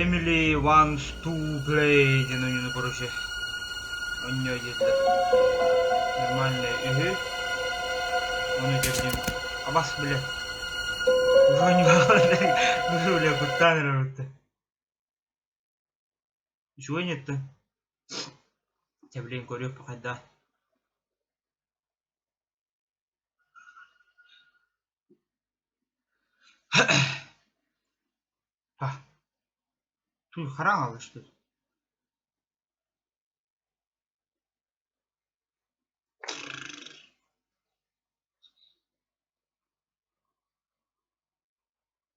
Emily wants to play диэн оонньууну короче оонньоо диэтилэр. Нормальный үһү. Ону дьэ абас бile. Уже бля куттаан эрэр Үчүгэй инниттэн. Чэ блин көрүөх хайдах. Туй хараҥа что ли?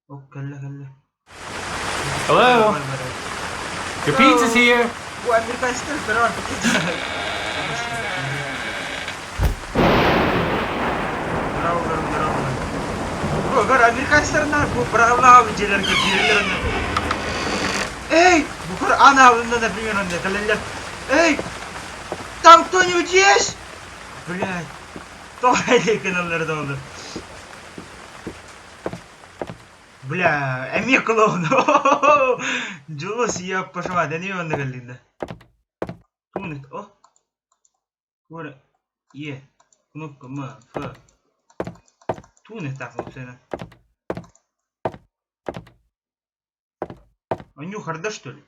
О, кэллэ кэллэ. Hello. Your pizza's here. Бу американецтар здорово. Здорово, здорово, здорово. Бу гөр американецтар бу быраҕыллаҕа дьиэлэргэ киирэллэр онно. Эй, бу көр анаабында, например, онно кэлэллэр. Эй, там кто-нибудь есть? Блядь, тоҕо гыналлар да олор. Бля, эмиэ клоун. Дьулус я пошла, да не онно кэллиҥ да. Тугун о? Куора Е, кнопка М, Ф. Тугун этаах опцияна? Онньуу харда что ли?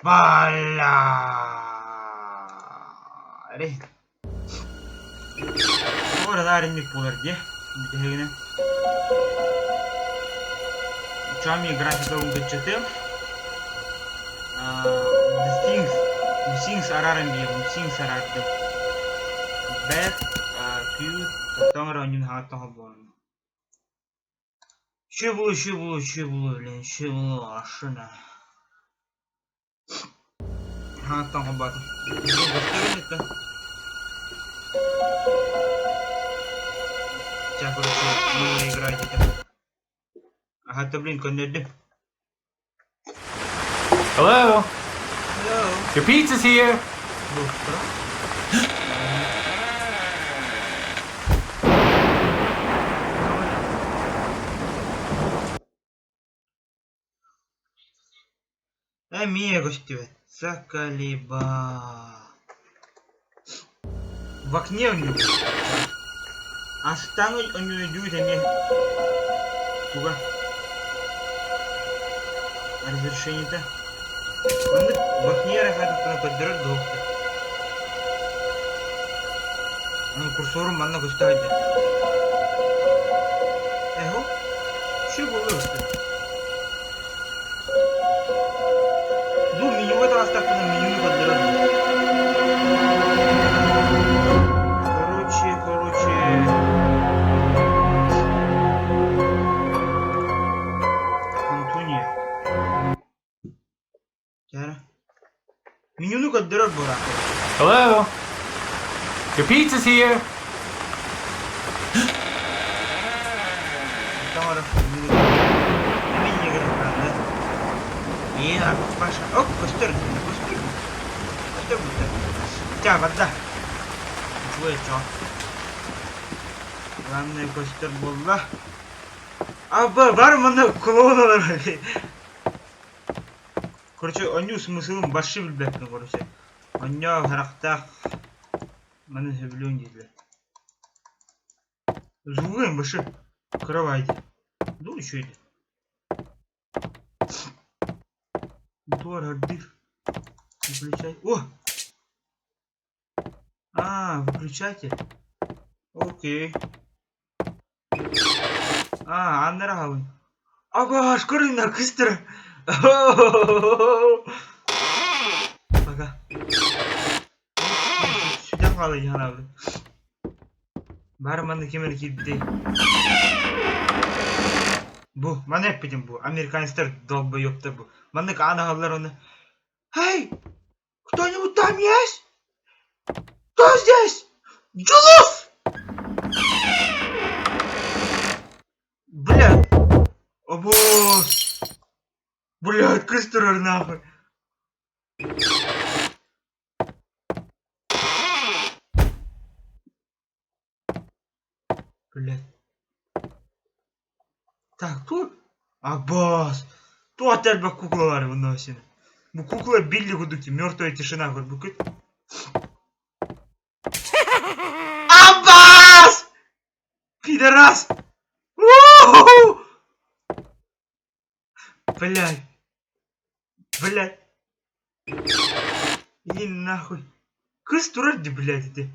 Бля. Ора буолар дии бүтэһигинэн. Чами графика кыччатыам. The Things, The Things арааран биэрэбин, Things араардым. Bad, Q, тоттон эрэ оонньуун хаҥаттан холбоонум. Үчүгэй буолуо, үчүгэй буолуо, үчүгэй буолуо, блин, үчүгэй буолуо, машина. Хаҥаттан холбоотум. Ча, короче, новая игра диэтим. Аһата, блин, көннөрдүм. Hello. Hello. Your pizza's here. Эмиэ көстүбэт. Заколеба. В окне у него. Астаҥы өнүөдүүт эмиэ туга разрешениета Маннык в окне эрэ хаатыттан көрдөрөр дуоһуктар. Аны курсорум манна көстө сылдьар. Эһу, что было Бу менюга таҕыстахпына менюну көрдөрөр Короче, короче... Антония. Чара. Менюну көрдөрөр буолаах. Hello. Your pizza's here. Оп, көстөр, көстөр. Көстөр бүттэ. Ча, барда. Үчүгэй чо. Главное көстөр буолла. Аба, бар манна клоун олорор. Короче, онньуу смыслын вообще билбэппин, короче. Онньоо харахтаах маны сөбүлүөн дииллэр. Звугун бышы кровать. Ну еще это. Мотор отдых. Выключай. О! А, выключатель. Окей. А, аннара Ага, шкурина кыстыр. Пока. Сүтэн хаалый ханаабыт. Бары манна ким эрэ киирбитэй. Бу, маны эппитим бу. Американецтар долбоебтар бу. Маннык аан аһаллар оны. Эй! Кто-нибудь там есть? Кто здесь? Дьулус! Бля! Обоос! Блядь, кыс турар нахуй. Блядь. Так, тут Аббас! Туох элбэх куклалар выносим. Бу кукла Билли курдук мертвая тишина көрбүккүт. Аббас! Пидорас! У-ху-ху! Блядь. Блядь. Иди нахуй. Кыыс турар дии, блядь, ити.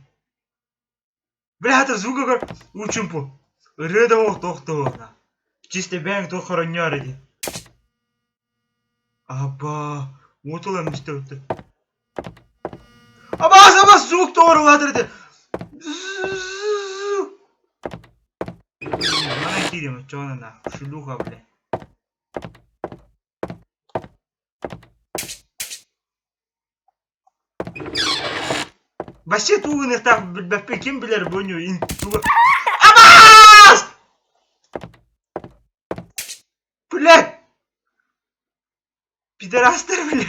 Бля, это звук как уу-чуумпу. Ырыа да туох Чисто бэйэҥ туох хоронньоор ити. Аба, уот ылан истэбиттэр. Абаас, абаас, звук тоҕор улаатар ити. Манан киириэм оччоҕуна нахуй, шлюха, блядь. Вообще тугу гыныахтаах билбэппин ким билэр бу тугу Абаас! Блядь! Пидорастар, бля!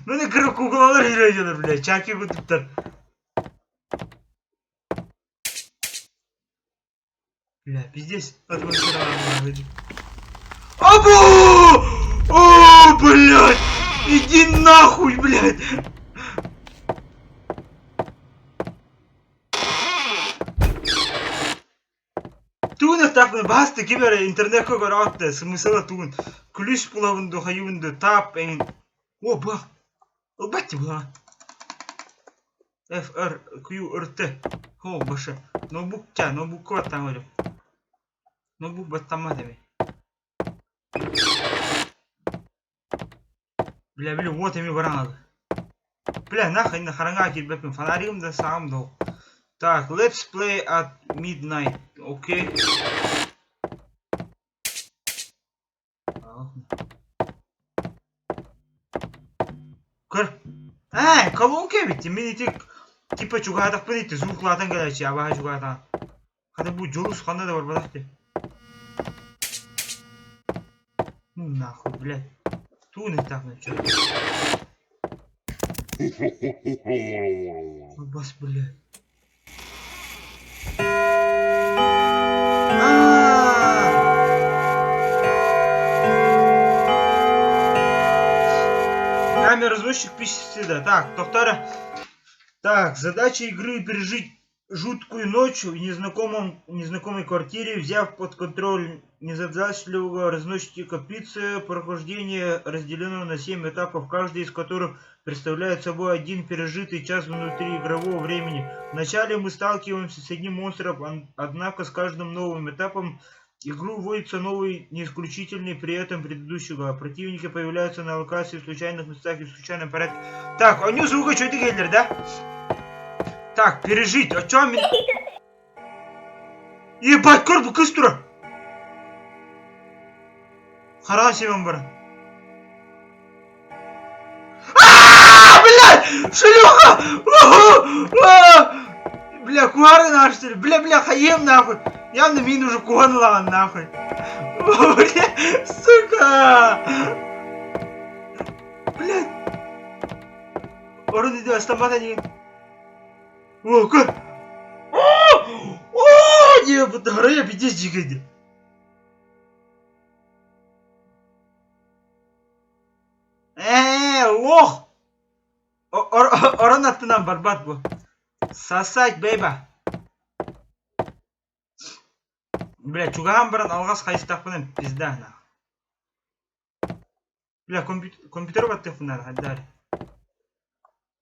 Маны кыра куклалар жүрөйдүлэр, бля, чаки курдуктар. Бля, пиздец, атмосфера Абу! О, блядь! Иди нахуй, блядь! Тугун аттаахпын баасты ким эрэ интернекка көрөҕүт да смысла тугун күлүүс булабын дуу хайыыбын дуу таап эҥин о бах ылбат дии буолаҕын F R Q R T О башы ноутбук ча ноутбукка баттаан көрүм ноутбук баттаммат эми Бля, били уот эмиэ баран хаалла. Бля, нахуй хараҥаҕа киирбэппин, фонаригым да саҕам да суох. Так, let's play at midnight, окей. Көр. Ээ, колонка эбит. Мин ити типа чугаһатахпын ити звук улаатан кэлээччи, абаһа чугаһатаҕын. Хата бу Дьулус ханна да барбатах дии. Ну нахуй, блядь. Тугун эттэхпинэ чё. Бас, блядь. Камера разносчик пестицида. Так, доктора. Так, задача игры пережить жуткую ночь в незнакомом, незнакомой квартире, взяв под контроль незадачливого разносчика пиццы, прохождение разделено на семь этапов, каждый из которых представляет собой один пережитый час внутри игрового времени. Вначале мы сталкиваемся с одним монстром, однако с каждым новым этапом игру вводится новый, не исключительный при этом предыдущего. Противники появляются на локации в случайных местах и в случайном порядке. Так, они звука что это да? Так, пережить. О чем? Ебать, көр бу кыыс турар. Хараҕа сиэбин баран. Аа, блядь! Шлюха! Бля, куһары нахуй, бля, бля, хайыам нахуй. Явно мин уже куһан ылаҕын нахуй. Бля, сука! Блядь! Орун иди астаммата диэн. О, көр! О, не, харайа пиздец дьигэйди. Ээ, лох! Орон аттынан барбат бу. Сосать, бейба. Бля, чугаһаан баран алҕас хайыстахпына пизда нах. Бля, компьютер баттыахпын хайдаары.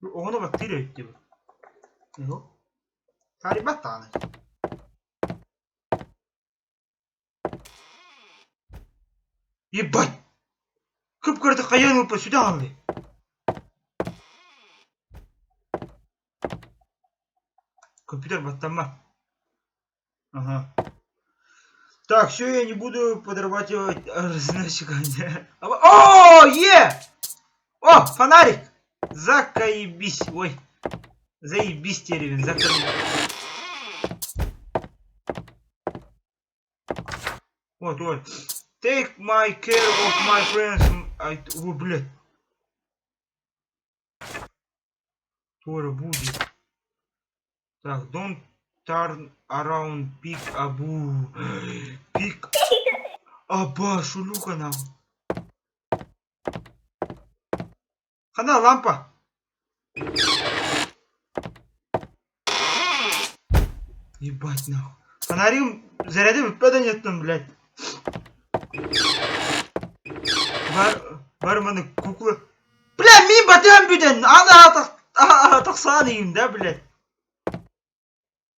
Оҕону баттыыр эбит дии бу. Таарыйбат даҕаны. Ебать! Кып-кыратык хайаан ылпа сүтэ хааллый. Компьютер баттаммат. Ага. Так, все, я не буду подрабатывать разносчиками. О, е! О, фонарик! Закаебись. Ой. Заебись, теревин, закаебись. Вот, вот. Take my care of my friends. I... О, блядь. Тора будет. Так, don't turn around, peek a boo. Peek. Аба, шлюха нахуй. Хана лампа. Ебать нахуй. Фонарим зарядил бүппэт неттым, блядь. Бар, барманы кукла. Бля, мин батыам бүтэн. Ана тахсан иим да, блядь.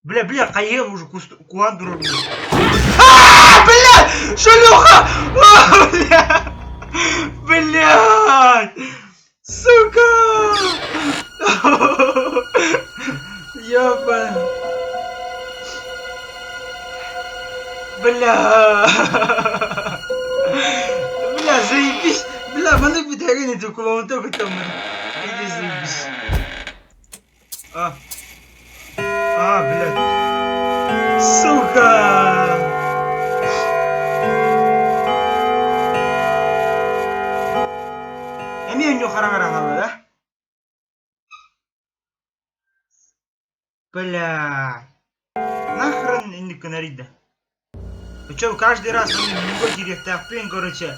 Бля, бля, хайыам уже куан турар. А, бля, шлюха! А, бля! Блядь! Сука! Ёба! Бля! Бля, заебись! Бля, маны бүтэрин ити кулаута кутаммын. Иди заебись. А. А, блядь. Сука! Эмиэ өнньү хараҥа да? Бля. Нахрен инник гынарыйда. Причем каждый раз менюга киириэхтээхпин, короче,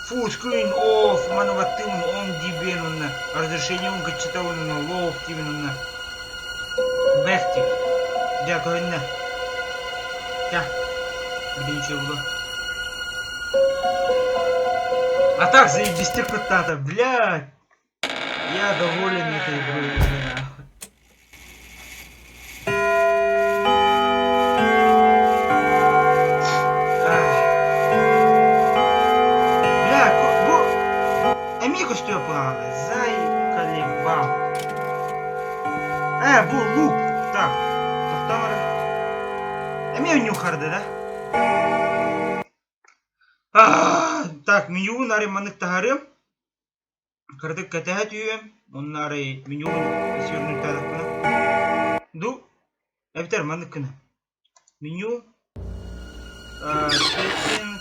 full screen off, манабаттыыбын on диибин уонна разрешениебын кыччатабын уонна low диибин уонна back диибин. Дьэ көһүннэ. Чэ, билигин үчүгэй буолуо. А так заебистик куттаата, блядь. Я доволен этой игрой уже нахуй. Бля, бу эмиэ көстүө баҕана заколебал. Э, бу лук. Так, тохтоо эрэ. Эмиэ нюхарды да? Так, менюбун арый маннык таһаарыам. Кыратык кэтэһэ түһүөм уонна арай менюбун свернуттаатахпына ду эбэтэр маннык гына меню setting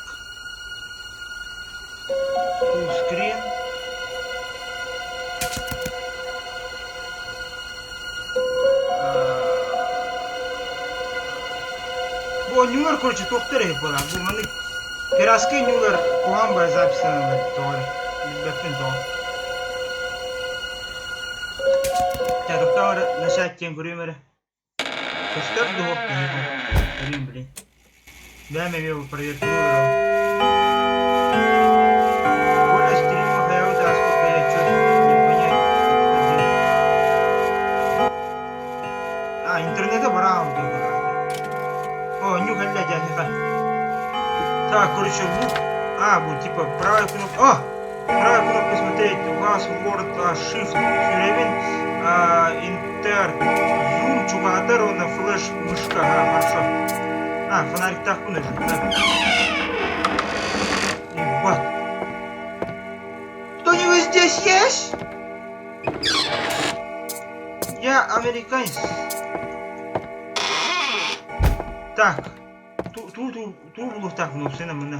full screen бу оонньуулар короче туохтар эһи буолар бу маннык Пиратскай оонньуулар куһаҕан баар записьтаналлар тоҕо эрэ билбэппин тоҕо. Чэ тохтоо эрэ начать диэн көрүөм эрэ. Көстөр дуо киһиэхэ көрүүм блин. Бэйэм эмиэ проверкалыы олоробун. Коля стрима хаябыт ааспыкка я чё не понять отходил. А, интернета бараҕам дуо О, нюх кэллэ дьээхиха. Так, короче, лук. А, вот типа правая кнопка. О! Правая кнопка смотреть. У вас Word, а, Shift, Сюревин, а, Enter, Zoom, чугаатар уонна флеш мышка. Ага, хорошо. А, фонариктаахпын уже. Да. Ебать. Кто-нибудь здесь есть? Я американец. Так, ту булуохтаах муну мына.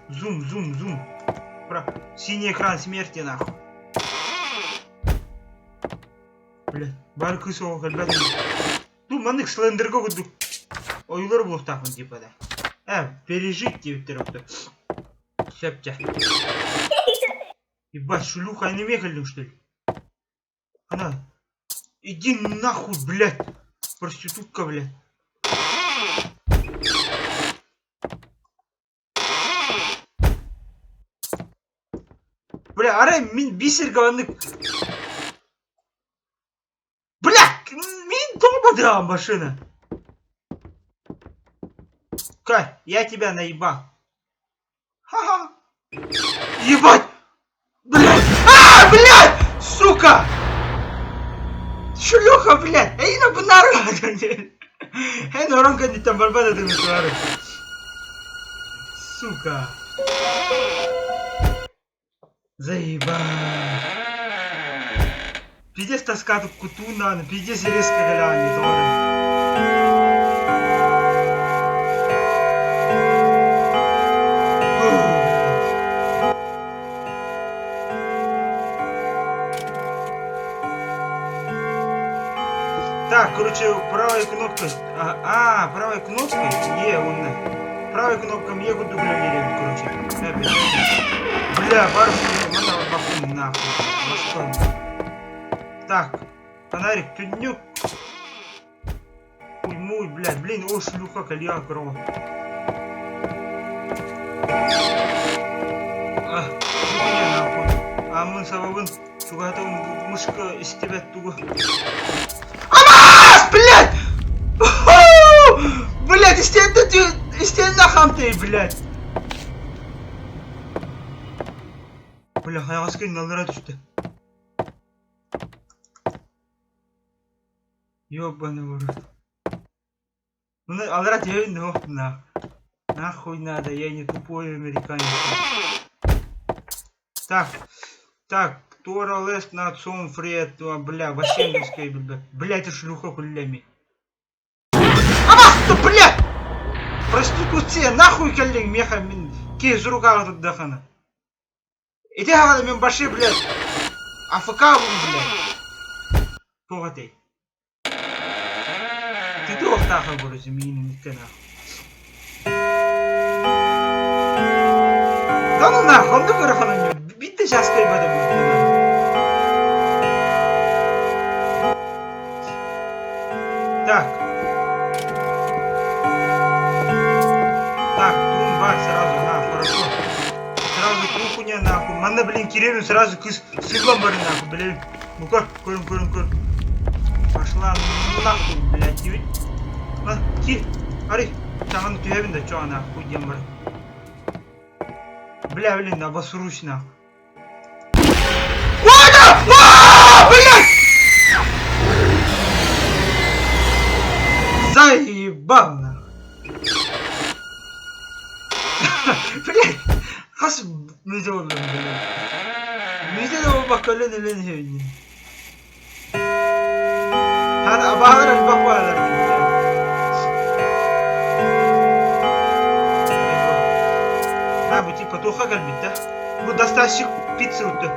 Зум, зум, зум. Про синий экран смерти нахуй. Бля, бары кыыс оҕо кэлбэт. Ту маннык слендерга курдук ойуулар булуохтаахпын типа да. Э, пережить диэбиттэр охто. Сөп дьэ. Ебать, шлюха, аниме кэллиҥ что ли? Она. Иди нахуй, блядь! Проститутка, блядь. Бля, арай мин бисер маннык Бля, мин тоҕо машина? Кай, я тебя наебал. Ха-ха. Ебать! Блядь! А, блядь! Сука! Шлюха, блядь! Эйна бунар! Эн орон кэнниттэн барбат этим Сука! Заебал! Пиздец тоска кутуна, пиздец резко глянет, Так, короче, правой кнопкой. А, правой кнопкой Е, уонна. Правой кнопка мне курдук үлэлиир короче. Бля, бар манна барбаппын нахуй. Бостон. Так, фонарик, түннүк. Уй, блядь, блин, о, шлюха, кальян, корова. А, нахуй. А мы сабабын, чугата мышка истибэт тугу. Амаас, блядь! Блядь, истиэннэ истиэннэ хамтый, блядь. Бля, хайаҕаска инналлара түстэ. Ёбаный в рот. Ну, алра тебе ну, на. Нахуй надо, я не тупой американец. Так, так, Тора Лест на отцом Фред, бля, вообще не бля. Бля, это шлюха хулями. Абах, бля! Проституция, нахуй кэллиҥ миэхэ мин киһи сурук ааҕытырдахына. Ити аҕала мин баши, блядь, АФК-бын, блядь. Туох этэй? Ты туохтаахын короче миигин инниккэ нахуй. Да ну нахуй, оннук ыарахан оонньуу. Биирдэ чаас кыайбатым Так. Так, тумба сразу, на, хорошо. Сразу кухня, нахуй. Манна, блин, киирэн сразу кыыс сыглан бары, нахуй, блин. Ну-ка, көрүн, көрүн, көр. Пошла нахуй, блядь, ведь. А, ки, ари, саҥаны түһэбин да, чё, нахуй, диэн бар. Бля, блин, обосрусь, нахуй. А, блядь! Заебал, нахуй. Блядь, хас мүтэ буоллум, блядь. Мүтэ да буолбакка өлөн өлөн иһэбин. Хата абаһалар элбэх баалар А, бу типа туохха кэлбит да? Бу доставщик пиццы утта.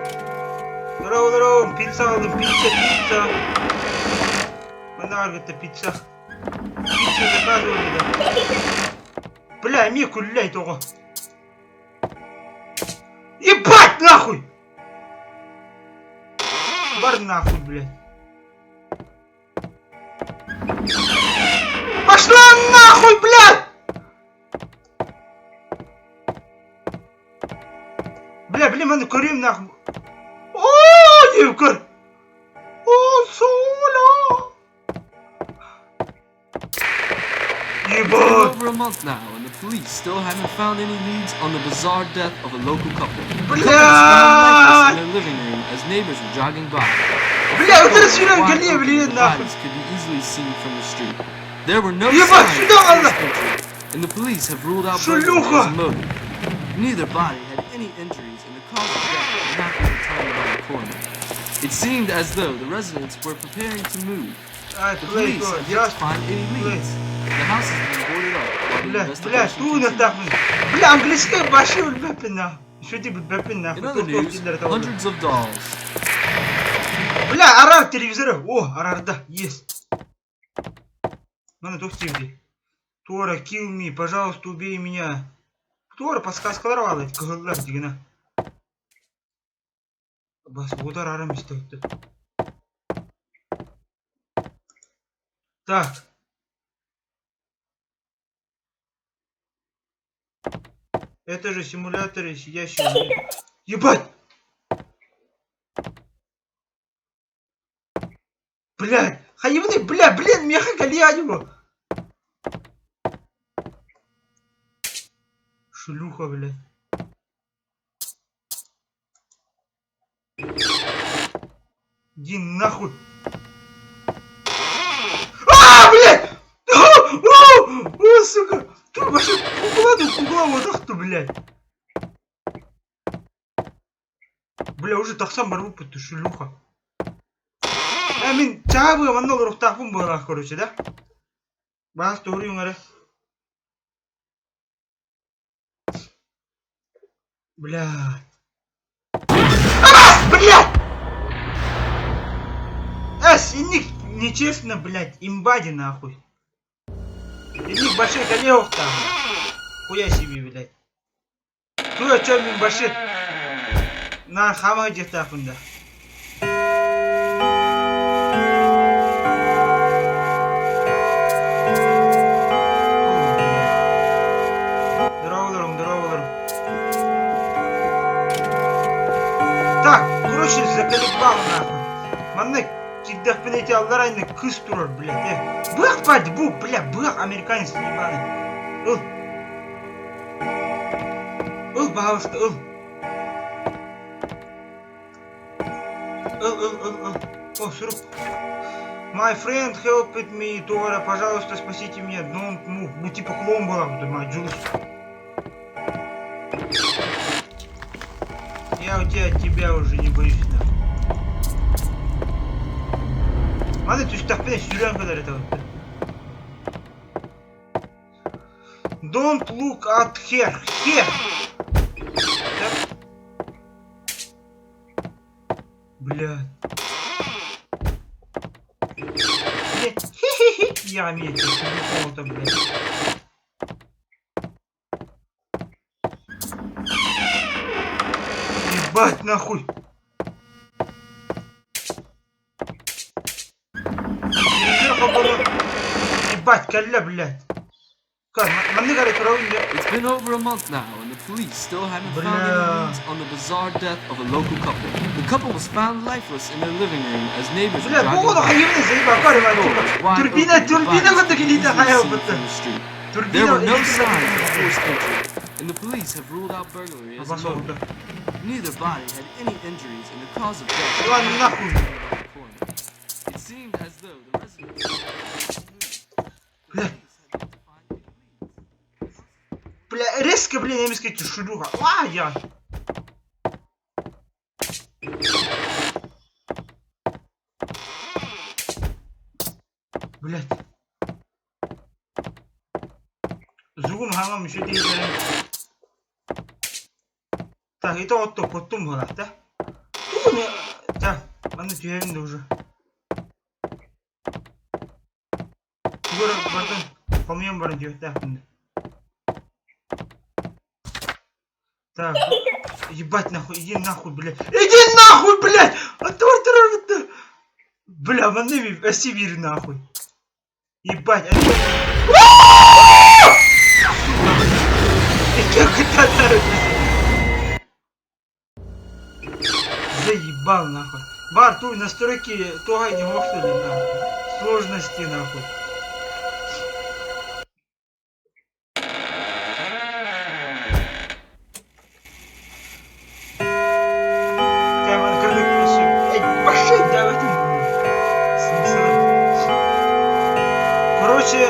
Здорово, здорово, пицца алдым, пицца, пицца. Манна аргытта пицца. Пицца заказывали, да. Бля, эмиэ күллэй тоҕо. Ебать нахуй! Бар нахуй, блядь. Пошла нахуй, блядь! Бля, блин, маны көрүм нахуй. Оо, диэбит көр. Оо, соло. It's been over a month now, and the police still haven't found any leads on the bizarre death of a local couple. The couple was found lifeless in their living room as neighbors were jogging by. Бля, вот это сюда Wide гале, open, блин, the нахуй. bodies could be easily seen from the street. There were no Ебать, signs сюда, of Алла! forced entry, and the police have ruled out burglary Шлюха! as a motive. Neither body had any injuries, and the cause of death could not be determined by the coroner. It seemed as though the residents were preparing to move. Ай, The play, police go, have yet to just find any play. leads. The house has been boarded up while the Бля, бля, investigation туу continues. нахуй. Бля, английская баши билбэппин нахуй. Шути билбэппин нахуй. In other Туох туох news, дииллэр табыллар. hundreds of dolls. Бля, араар телевизоры. О, араарда, есть. Маны туох диэбитий. Тора, kill me, пожалуйста, убей меня. Тора, подсказкалар баалар, кыһыллар дигинэ. Бас, удар арам истэбиттэр. Так. Это же симуляторы сидящие. Ебать! Блядь! Хайыбыный, бля, блин, меха его! Шлюха, блядь. Иди нахуй. А, блядь! О, о, о, сука! Ты вообще кукла, да кукла, вот ах ты, блядь. Бля, уже тахсан барбыппыт, ты шлюха. Э, мин чаабыга манна олоруохтаахпын буолаах, короче, да? Баас туһуруйуҥ эрэ. Блядь. А, блядь! Эс, инник нечестно, блядь, имбади нахуй. Инник большой коллегов там. Хуя себе, блядь. Ту о чем мин баши. На хаама дьиэхтээхпин да. Здорово, здорово. Так, короче, заколебал нахуй. Манна кирдэхпинэ ити аллар айны кыс турар, блядь. Э. Быах бать, бу, бля, быах американец ебаный. Ыл. Ыл, пожалуйста, ыл. Ыл, ыл, ыл, ыл. О, сурук. My friend helped me, Тора, пожалуйста, спасите меня. Don't move. Бу типа клоун была, вот, Джулс. Я у тебя, тебя уже не боюсь, нахуй. Маны түстэхпинэ сүүрэн кэлэр этэ. Don't look at her. Here. Блядь. Блядь. Хи-хи-хи. Я метил. Блядь. Ебать нахуй! Ебать, кэллэ, блядь. Маннык эрэ турабын дьэ. It's been over a month now, and the police still haven't found any Бля. leads on the bizarre death of a local couple. The couple was found lifeless in their living room as neighbors were Бля, бу driving оҕону by. хайыыбын заебал, The door was wide Турбина, open and the турбина bodies курдук could be илиитэ easily хайа seen ылбыттар. from the street. There Турбина were no илиитэ signs of forced entry, and the police have ruled out burglary as a Бас motive. оҕото. Neither body had any injuries, and the cause of death Ладно, was нахуй. determined by the coroner. It seemed as though the residents Бля. Бля, резко, блин, я сказать, шлюха. А, я. Блядь. Звугум хаҥам еще диэбэрин. Так, это отто коттум буолар, да? Тугу Так, манна түһэбин да уже. Тугу эрэ бардым, хомуйан баран түһүөхтээхпин да. Так, ебать нахуй, иди нахуй, блядь. Иди нахуй, блядь! А то Бля, манна өссө биир нахуй. Ебать, а Заебал нахуй. Бар, туй настройки туга не мог что ли нахуй. Сложности нахуй. Короче,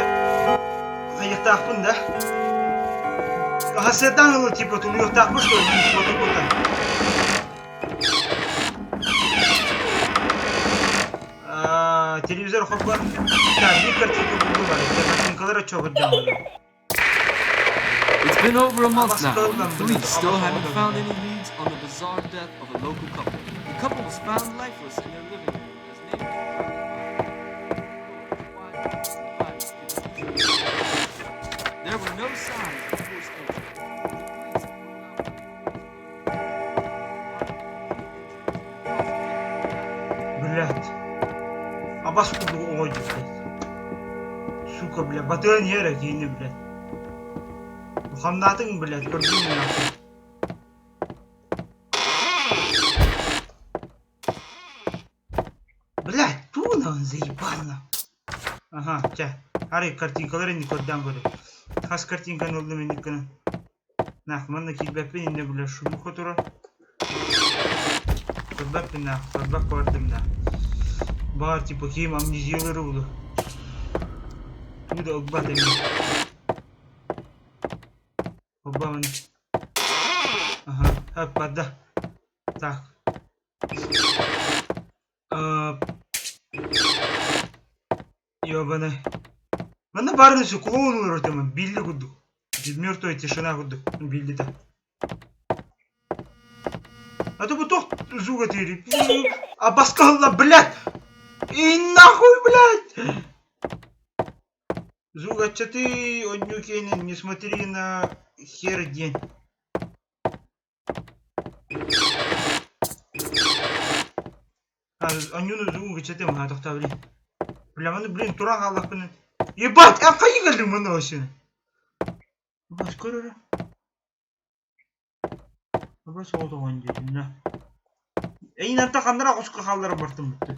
хайыахтаахпын да? Хассыаттаан ылы типа тулуйуохтаахпын что ли? Фото Телевизор хоппар. Так, биир картинка булду бар. Картинкалара чоҕурдаан It's been over a month now, and the police still haven't found any leads on the bizarre death of a local couple. The couple was found lifeless in their living room as neighbors were driving by. The door was wide open and the bodies could be seen. There were no signs of forced entry, and the police have ruled out Блядь. Абас курдук оҕо блядь. Сука, бля, батыан иһэр киһини, блядь. Хамнаатыҥ, блядь, көрдүҥ нахуй. Блядь, тугун он заебал нахуй. Ага, чэ, арай картинкалар инник көрдөөн көрө. Хас картинканы ыллым инник гынан. Нах, манна киирбэппин иннэ, бля, шумуха турар. Көрбөппүн нах, көрбөккө бардым нах. Баар типа киим амнезиялары булу. Тугу да ылбат эми. Холбоон. Ага, хаппада. Так. Ёбаный. Манна баарын өссө клоун олорор этим билли курдук. Мертвая тишина курдук билли да. А то бу туох звук этири? Абаскалла, блядь! И нахуй, блядь! Звук ты, онньуу киэнин, не смотри на... Here диэн. Анньууну звук кыччатыам аһаа тохтоо блин. Бля, маны блин туран хааллахпына. Ебать, а хайыы кэллиҥ маны вообще? Бас көр эрэ. Бас оҕотоҕон диэтим на. Эйин анта ханнара хоско хаалларан бартым бүттү.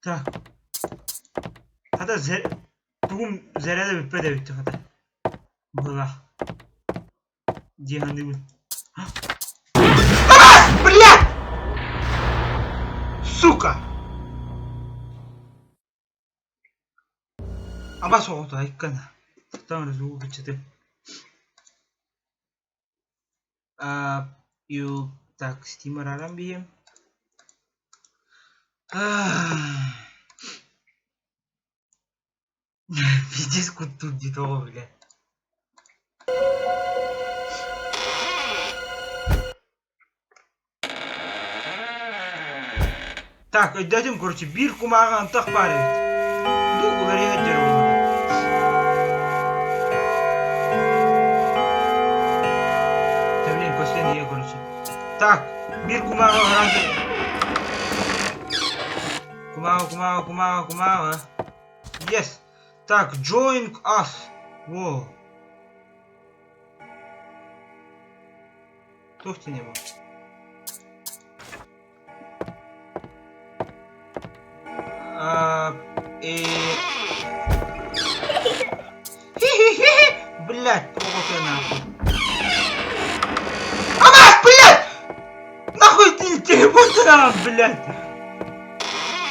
Так. Хата тугум заряда бүппэт эбит хата. Быһылаах. Дии саныыбын. Блядь! Сука! Абас оҕото айккана. Сатаан звук кыччаты. You так Steam арааран биһиэм. Пиздец куттуур дии тоҕо бile. Так, өйдөөтүм, короче, биир кумааҕы антах баар эбит. Ду уларыйа сылдьар буолла. Да блин, көстөн ийэ, короче. Так, биир кумааҕы аһаран Кумааҕы, кумааҕы, кумааҕы, кумааҕы. Yes. Так, join us. Во. Туох диэн бу? Блядь, оҕото нахуй. Амас, блядь! Нахуй ты телефон блядь!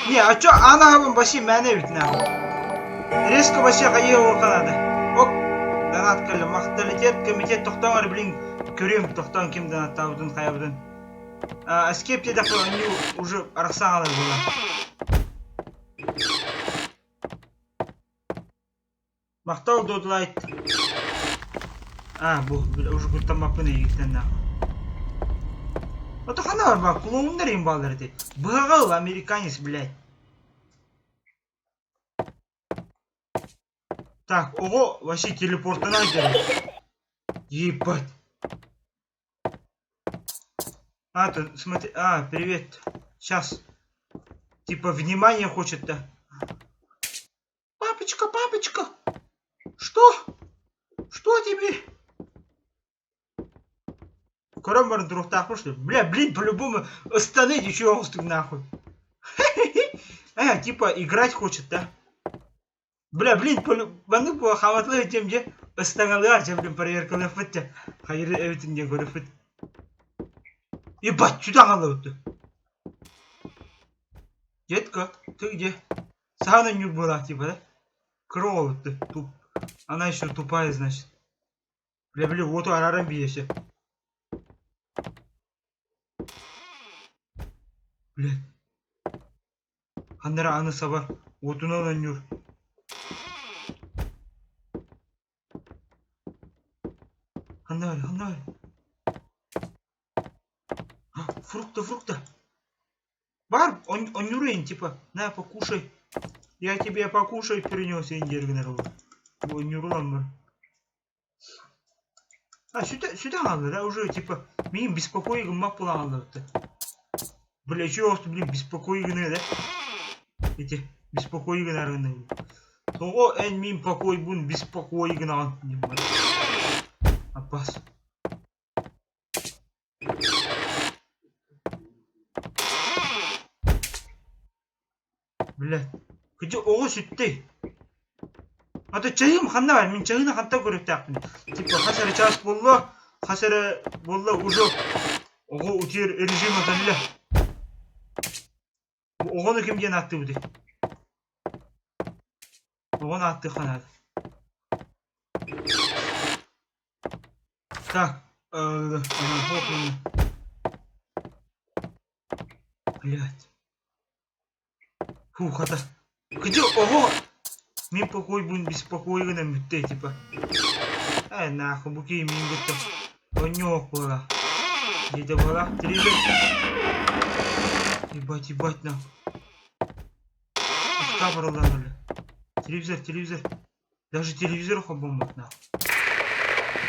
Не, а чё, анаабын вообще мээнэ эбит нахуй. Резко вообще хайыа надо. Ок, донат кэллэ. Махталитет комитет тохтоон эрэ, блин, көрүөм тохтоон ким донаттаабытын хайабытын. Escape диэтэххэ они уже арахсан хаалар буолла. Махтал Додлайт. А, бу уже куттаммаппын эйигиттэн нахуй. Ото хана бар ба, клоуннар им баалар эти. Быһаҕал, американец, блядь. Так, оҕо вообще телепортанан кэлэр. Ебать. А, ты смотри, а, привет. Сейчас. Типа внимание хочет-то. Папочка, папочка. Что? Что тебе? Көрөн баран туруохтаахпын что ли? Бля, блин, по-любому остановить еще оҕустук нахуй. Э, типа играть хочет, да? Бля, блин, маннык буо хааматылар этиэм дьэ, ыстаҥалыар дьэ, блин, проверкалыахпыт дьэ, хайыры эбитин диэн көрүөхпүт. Ебать, сюда хааллыбыт. Детка, ты где? Саана нюк была, типа, да? Кролл, ты, туп. Она еще тупая, значит. Бля, блин, вот араран биесе. Блядь. Ханна эрэ аны саба уотунан оонньуур Ханна барый, ханна барый? Фрукты, фрукты. Бар, оонньуур типа, на, покушай. Я тебе покушай принес диэн гынар оонньуур ылан бар. А, сюда, сюда надо, да, уже, типа, миигин беспокой гыммат буолан хааллыбыт. Бля, чего блин, беспокой гына, да? Эти, беспокой гынар гына. Тоҕо эн мин покойбун беспокой гынаҕын диэн бар. Аппас. Бля, кыдьы оҕо сүттэй. А то чайым ханна бар? Мин чайыны хантан көрүөхтээхпин? Типа хас эрэ чаас буолла, хас эрэ буолла уже оҕо утуйар режима кэллэ. Бу оҕону ким диэн ааттыыбытый? Оҕону ааттыахха наада. Так, Блядь. Фу, хата. Где? Ого! Мин покойбун беспокой гынан бүттэ типа. Э, нахуй, бу киһи мин кытта оонньуох буола. Диэтэ буола. Телевизор. Ебать, ебать, нахуй. Ыкка барыллан өлө. Телевизор, телевизор. Даже телевизор холбоммут нахуй.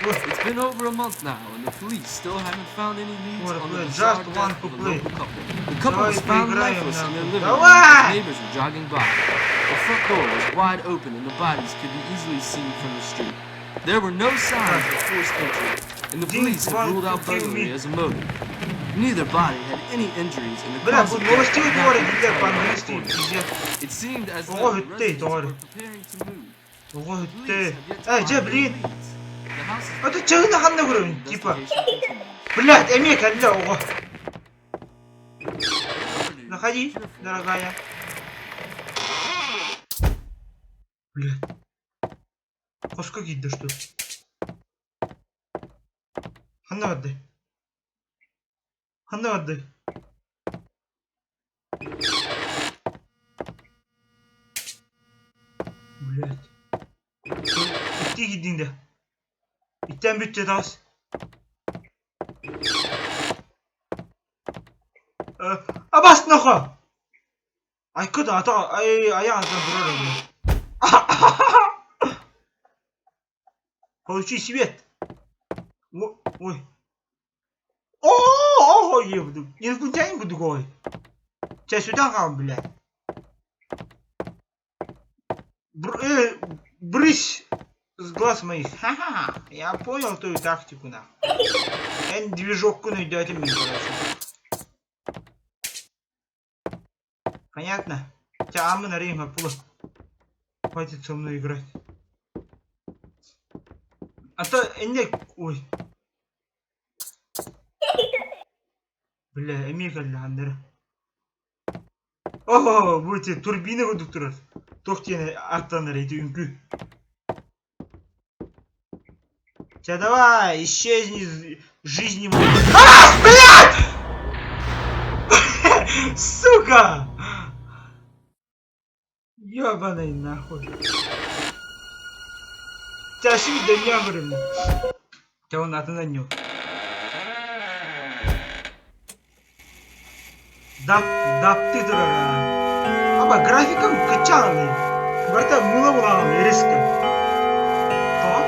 It's been over a month now, and the police still haven't found any leads Wanna on the play, bizarre just want death to of a play. local couple. The couple Давай was found поиграем, lifeless in their нахуй. living room Давай! as neighbors were jogging by. The front door was wide open, and the bodies could be easily seen from the street. There were no signs of forced entry, and the Didn't police have want ruled to out kill burglary me. as a motive. Neither body had any injuries, and the Бля, cause бу of death новостей could not говорит, be бля, determined by the по-английски, coroner. пиздец. It seemed as Ого, though the ты, residents товарищ. were preparing to move. Ого, The police ты. have yet to Эй, дьэ, find any блин. leads. The house is А ты чагына ханна көрөбүн, типа. Investigation continues. Блядь, эмиэ кэллэ оҕо. Other news, Заходи, cheerful. дорогая. Блядь. Хоско киирдэ что? Ханна бардай? Ханна бардай? Блядь. Иттии киирдиҥ да? Иттээн бүттэ таҕыс. Абас нохо! Айка да ата ай айаҕын турар эбит. Получи свет. Ой. О, ебду. Инопланетянин кудугой. Тебя сюда хам, блядь. Бр брысь с глаз моих. Ха-ха. Я понял твою тактику, нахуй. Эн движок найдете мне, короче. Понятно? Тебя амы на рейма пула. Хватит со мной играть. А то инде ой. Бля, эмиэ кэллэ ханнара. Оо, бу ити турбина курдук турар. Туох диэн аттанар ити үҥкүү. Чэ давай, исчезни из жизни моей. А, блядь! Сука! Ёбаный нахуй. Чашы дөнья көрөмүн. Чэ он атын анньыл. Дап, дапты турар Аба графикам кычаҕын Барыта мыла булаҕын резко. Тоҕо?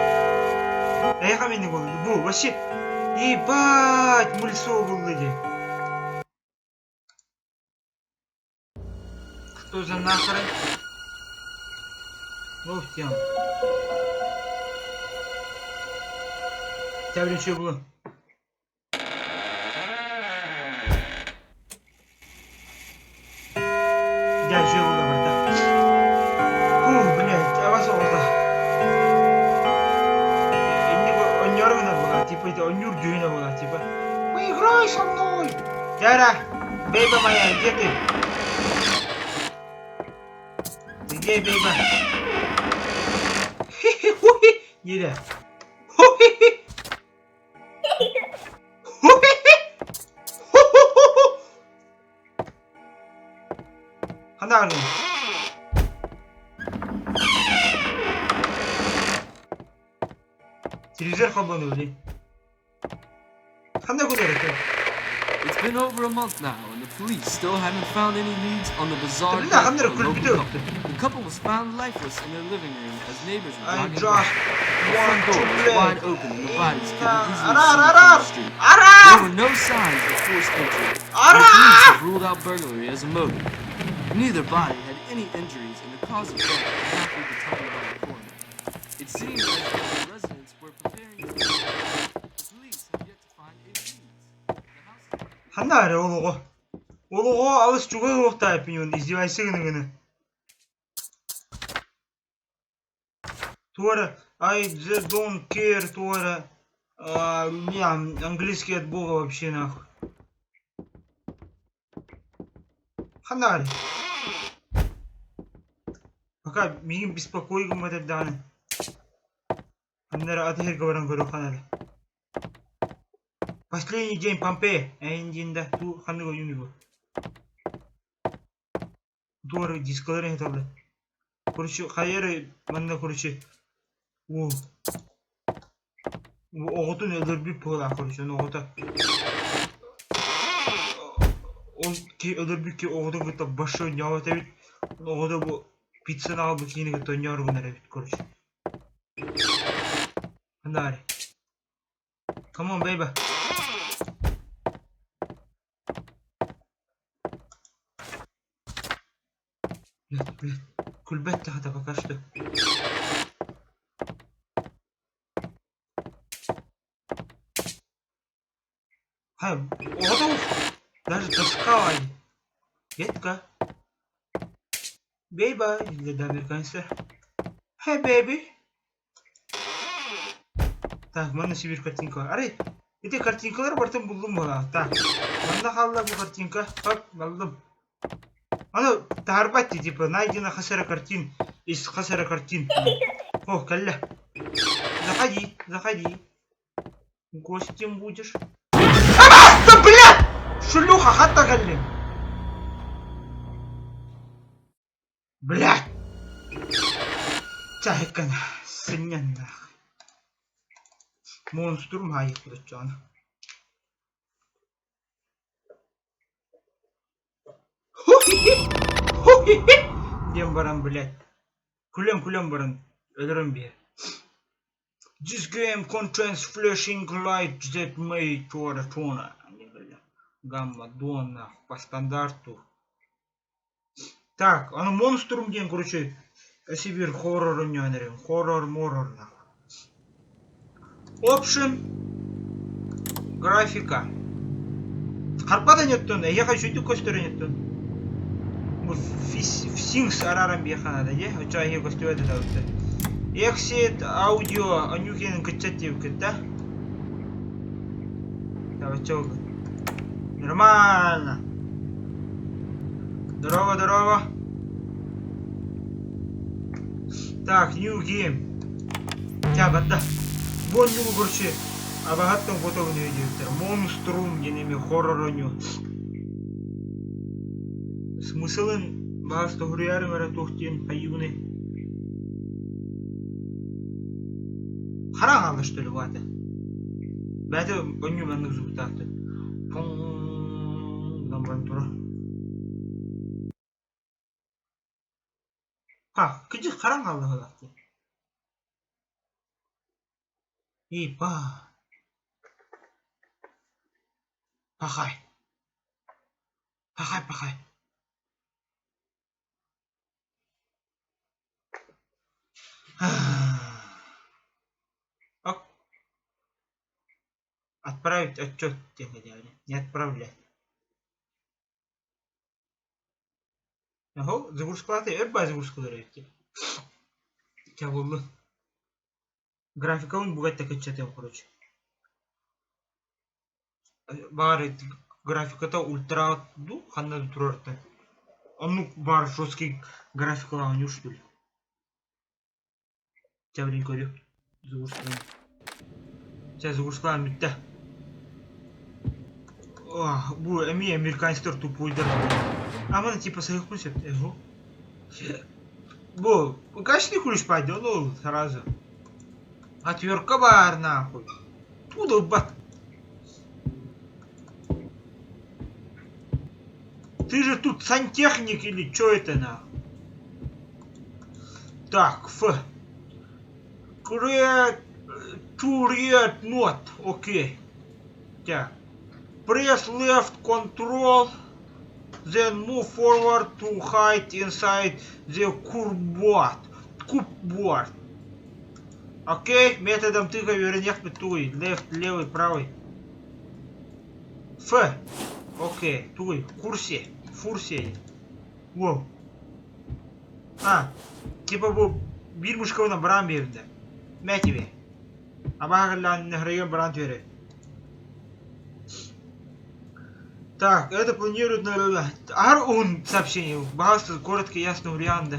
Эйиэхэ мини буолла. Бу вообще ебать мыльцо булла дии. Что за нахрен? Ну, в тему. Тебя что было? Дьэ, үчүгэй буолла барыта. Фу, блядь, абас оҕото. Инник онньоору гына буолар, типа ити онньуур дьүһүнэ буолар, типа Поиграй со мной! Тяра, бейба моя, где ты? Ты где, бейба? Хи-хи-ху-хи! Диде. Ху-хи-хи! Ху-хи-хи! Ху-ху-ху-ху! Ханна гынный? Телевизор холбонуу дии. Ханна кулар этэ? It's been over a month now, and the police still haven't found any leads on the bizarre Бля, death ханна of a local күлбүтэ couple. The couple was found lifeless in their living room as neighbors were I jogging by. just The front want to door was play. wide open and the bodies could be easily Ара, seen ара, from the street. ара! There were no signs of forced entry, and the police Ара! have ruled out burglary as a motive. Neither body had any injuries, and the cause of death could not be determined by the coroner. It seemed as though the residents were preparing to move. The police have yet to find any leads. The house is Ханна эрэ ол оҕо? Ол оҕо алыс чугас уохтаах опинион издевайся гына-гына. Туора I don't care туора не английский от бога вообще нахуй. Ханна эрэ? Пока миигин беспокой гыммат эрдэҕинэ ханна эрэ ат иһэргэ баран көрүөххэ наада. Последний день Помпея эйин диэн да туу ханнык ойууну бу? Туора дискалары иһиталлар. Короче, хайа эрэ манна короче уол оҕотун өлөрбүт быһыылаах короче ону оҕото ол ки өлөрбүт ки оҕотун кытта большой ньоҕот эбит оҕото бу Пиццаны аҕалбыт киһини кытта оонньоору гынар эбит, короче. Ханна Come on, baby. Блядь, блядь. Күлбэт да пока что. Ха, оҕото даже тоска Детка. Бейба, дииллэр да американецтар. Hey, baby. Так, манна сибиир картинка. Арай, ити картинкалары барытын буллум буолаа. Так, манна хаалла бу картинка. Хоп, буллум. Аны таһаарбат дии, типа, найдено хас эрэ картин из хас эрэ картин. О, кэллэ. Заходи, заходи. Гостем будешь. Да, блядь! Шлюха, хата кэллиҥ. Блядь! Чаһыккын сынньаннаах. Монструм хаайык оччоҕуна. Диэн баран, блядь, күлэн-күлэн баран өлөрөн биэр. This game contains flashing lights that may Гамма, Дона по стандарту. Так, аны Монструм диэн, короче, Сибирь хоррор оонньоон эрэбин. Хоррор-моррор нахуй. Option графика. Харпа да неттон, эһиэхэ үчүгдүк көстөр неттон. Бу Синкс арааран биэхэ наада дии. Оччо эһиэ көстүбэт этэ Exit аудио Анюкин кыччат диэбиккит да? Так, оччо Нормально. Здорово, здорово. Так, new game. Ча, барда. Бу оннугу короче, абаһаттан фото диэбиттэр. Монструм диэн эми хоррор оонньуу. Смыслын баас тоһуруйаарыҥ эрэ туох диэн хайыыбыный? Хара хаалла что ли баата? Бэйэтэ оонньуу маннык звуктаахтар. Пуҥ гынан баран турар. Ха, кыдьык харан хаалла быһыылаах Ипа. Пахай. Пахай, пахай. Ок. Отправить отчет диэн этээри. Не отправлять. Оһо, загрузкалаата өр баа загрузкалар эбит дии. Чэ буоллун. Графикабын бугатта кыччатыам короче. Баар графиката ультра дуу ханна да турарыттан. Оннук баар жесткий графикалаах оонньуур что ли. Чэ блин көрүө. Загрузкалаан. Чэ загрузкалаан бүттэ. Бу эмиэ американецтар тупойдар. А маны типа сайыхпын сөп. Эго. Бу качественный ключ пойдет, ну сразу. Отвертка баар нахуй. Ту долбат. Ты же тут сантехник или что это нахуй? Так, Ф. Create to read note. Окей. Так. Press left control, then move forward to hide inside the cupboard. Cupboard. Окей, методом тыка үөрэниэхпит тугуй? Left, левый, правый. Ф. Окей, тугуй? Курсе. Фурсе. Воу. А, типа бу биир мышкабынан бараан биэрдэ. Мэ тебе. Абааһы нөһрөйгөн бараан түөрэ. Так, это планируют на... Ар он сообщение. Баҕас коротко ясно урианда.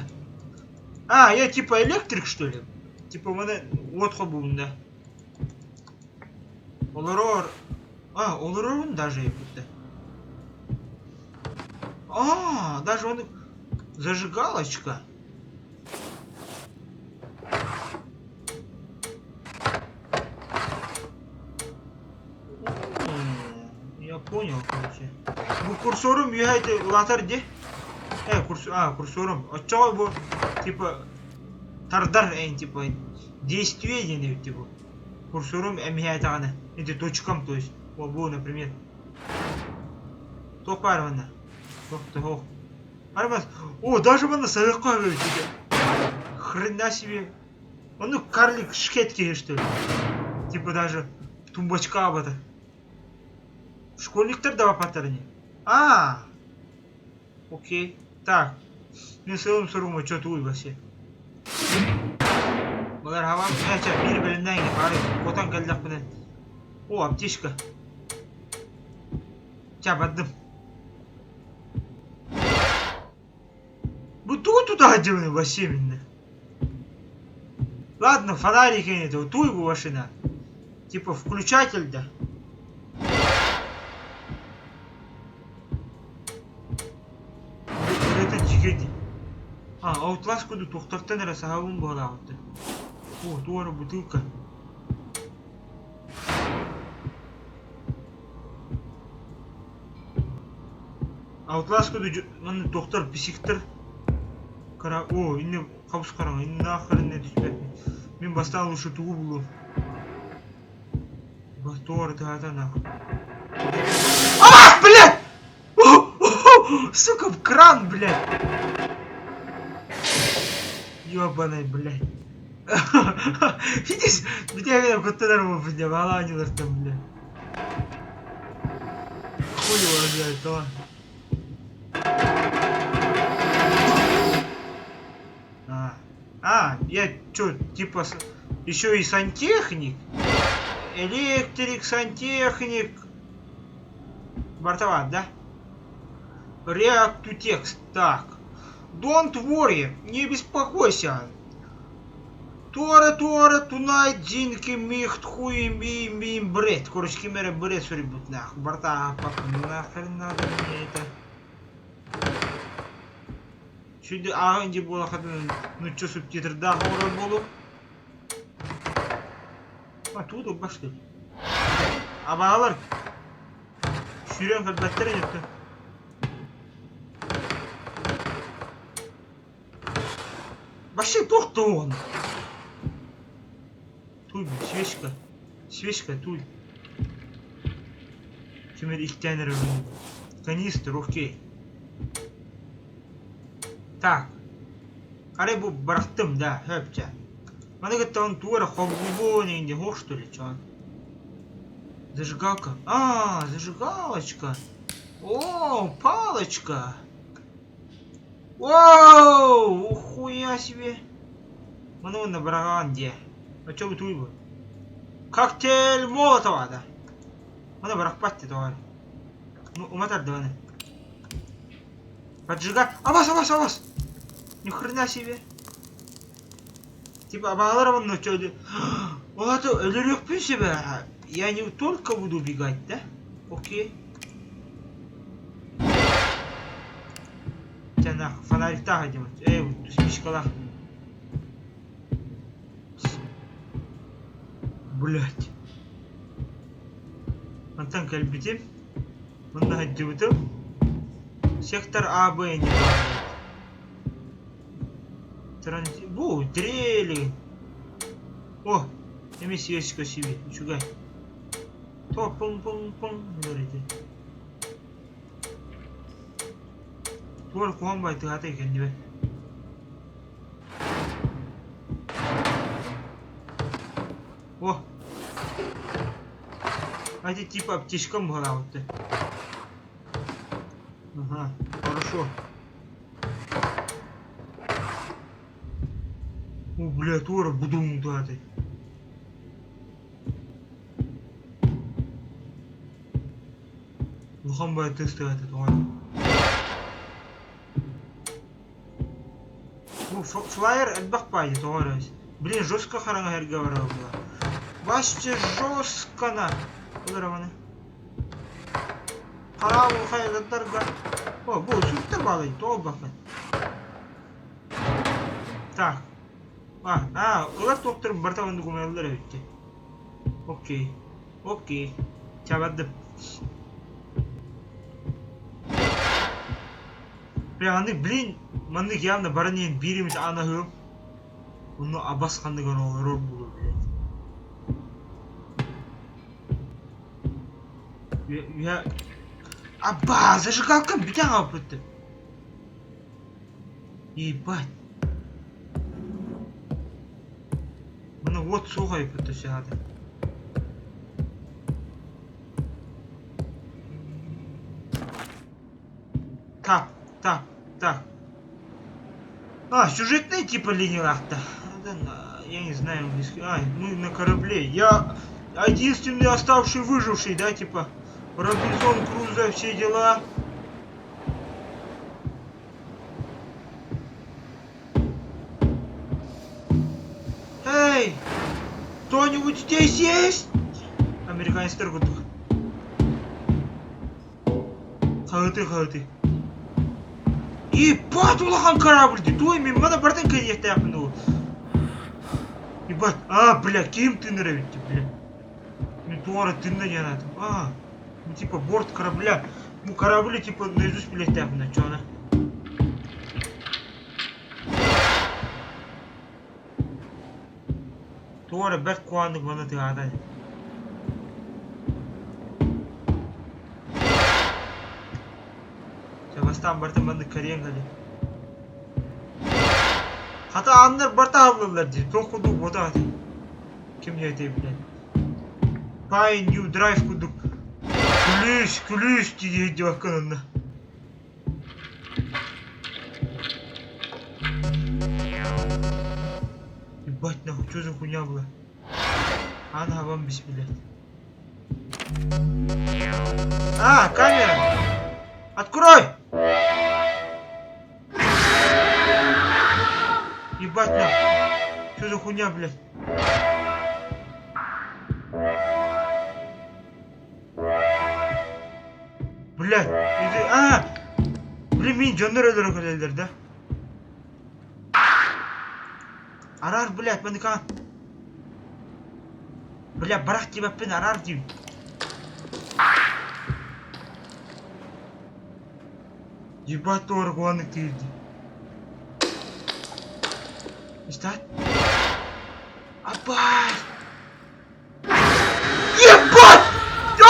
А, я типа электрик, что ли? Типа маны уот холбуубун да. Олорор... А, олорорун даже будто. А, даже он... Зажигалочка. Я понял, короче. Бу курсорум үөһэ улаатар дии. Э, курс, а, курсорум. Оччоҕо бу, типа, тардар, эн, типа, действие диэн эбит, типа. Курсорум эмиһээтэҕинэ, ити точкам, то есть, вот бу, например. Туох баар манна? Туох, туох. Арбас, о, даже манна саһыахха эбит, Хрена себе. Он ну карлик шкет киһи, что ли? Типа даже тумбочка абата. Школьниктар да бапаттар ини. А, окей. Так. Мин сылым суругум отчетуй вообще. Балар хавам, э, чэ, биир бэлэмнээн бары куотан кэллэхпинэ. О, аптечка. Чэ, бардым. Бу тугу тута сылдьабыный вообще именно? Ладно, фонарик это, туй бу машина. Типа включатель да. Это дьигэди. А, Outlast курдук туохтартан эрэ саһабын буолаабыт. О, туора бутылка. Outlast курдук манна туохтар психтар кара о инне хабыс хараҥа инне нахрен инне түспэппин. Мин бастаан лучше тугу булуом. Туора тыһаата нахуй. А, блядь! Сука, в кран, блядь! Ёбаный, блядь. Видишь, меня куттанар буолбут балаанньылартан, блядь. Хуй его, блядь, то. А, а, я чё, типа, еще и сантехник? Электрик, сантехник. Бартоват, да? React to text. Так. Don't worry, не беспокойся. Тора тора tonight динки михт хуй ми ми бред. Короче, кимере бред сурибут нах. Барта папа нахрен надо мне это. Şimdi ааҕын буолахатын нучча субтитрдаах оҥорор буолуом. А тугу башты. Абаалар сүүрэн кэлбэттэр ини Вообще туох туоҕун? Туй, свечка. Свечка, туй. Ким эрэ иктээн эрэр Канистр, окей. Так. Арай бу бырахтым, да, хөп чэ. Маны кытта он тугу эрэ холбуон иҥди суох что ли, чоон? Зажигалка. А, зажигалочка. О, палочка. Воу, ухуя себе. Маны уонна быраҕаҕын диэ. Оччо бутуй бу. Коктейль Молотова да. Маны бырахпат дии тоҕо. Ну, уматар да маны. Поджигай. Абас, абас, абас! Ни хрена себе. Типа абаалар онно чөдү. Ол аты өлөрүөхпүн себе. Я не только буду убегать, да? Окей. Чанах, фонариктаах идем. Эй, спичкалаах. Блять. Мантан кэлбитим. Манна сылдьыбытым. Сектор А, Б не Бу, дрели. О, эми свечка себе. Үчүгэй. То пум-пум-пум говорите. Туор куһаҕан байтыһаата кэннибэ. О! А это типа аптечкам быһалаабыттар. Ага, хорошо. О, бля, туора будум туһатай. Улахан бай тыс тыата тоҕо. Бу флайер элбэх баайы тоҕо эрэ. Блин, жестко хараҥа сиргэ барар буолла. Вообще жестко на. Ылар маны. Хараабыл хайалардарга. О, бу сүттэр баалай, тоҕо бакын. Так. А, а, ылар туохтарын барыта оннук умайаллар эбит дии. Окей. Окей. Чабардым. Бля, аны, блин, маннык явно баран иһэн биир эмит аан аһыам. Онно абас ханныгар олорор буолуо, блядь. Я... Аба, зажигалкам бүтэн хаалбыт. Ебать. Маны уот суох айбыт өссө Так, так, так. А, сюжетная типа линия-то. Я не знаю английский. А, мы на корабле. Я единственный оставший выживший, да, типа. Робинзон Крузо, все дела. Эй! Кто-нибудь здесь есть? Американецтар курдук. Хаһыытыы хаһыытыы. Ебать улахан корабль дии. Туой мин маны барытын кэриэхтээхпин дуо? Ебать, а, бля, ким тыынар эбит бля. Мин туох эрэ тыынна диэн аатым. А, ну типа борт корабля. Ну корабли типа наизусть билиэхтээхпин оччоҕуна. Туох эрэ бэрт куһаҕаннык маны тыаһаата ини. Чэ бастаан барытын маннык кэрийэн кэлиэ. Хата ааннар барыта аһыллаллар дии, туох курдук буотах этэй. Ким диэтэй билэн. Pine New Drive курдук күлүүс, күлүүс дии сылдьыбаккын онно. Ебать нахуй, что за хуйня была? Ана вам без блядь. А, камера! Открой! Ебать нахуй. Что за хуйня, блядь? Блядь, иди... А! Блин, мин дьоннор өлөрө кэлэллэр да? Араар, блядь, маныка. Бля, барах диэбэппин, араар диибин. Ебать, туора куһаҕаннык тиийдэ. Истэҕит? Абай! Ебать!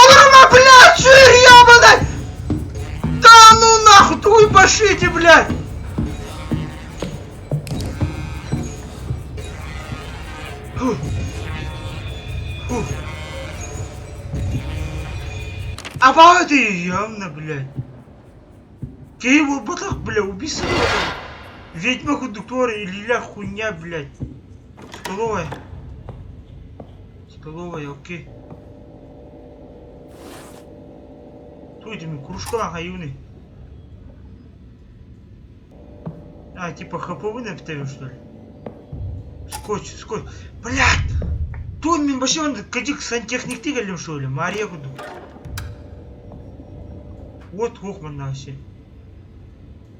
Олорума, блядь, сыр ебаный! Да ну нахуй, туй башите, блядь! Фу. Фу. Абаа ты явно, блядь. Киһи буолбатах, бля, убийца буолбатах. Ведьма кондуктора или хуйня, блядь. Столовая. Столовая, окей. Туй мин кружкалаах айыыный. А, типа хаповын эбитэбин что ли? Скотч, скотч. Блядь! Туй мин вообще он кадик сантехниктыы кэллим что ли? Мария курдук. Вот уох манна вообще.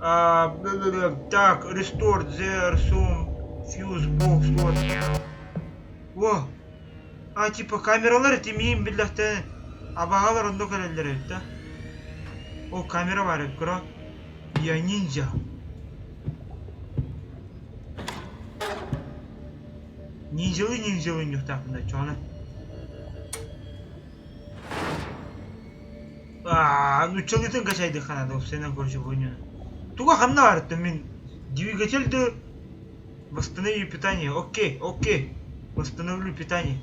А, так, restore there some fuse box вот. О! А, типа камералар ити миин биллэхтэн абаҕалар онно кэлэллэр эбит да. О, камера баар эбит, көрө. Я ниндзя. Ниндзялыы ниндзялыы ньуктаахпын да чоҕуна. Аа, нууччалыытын качайдыхха наада, уопсайынан короче хуйню. Туга ханна баарыттан мин двигатель да восстанови питание. Окей, окей. Восстановлю питание.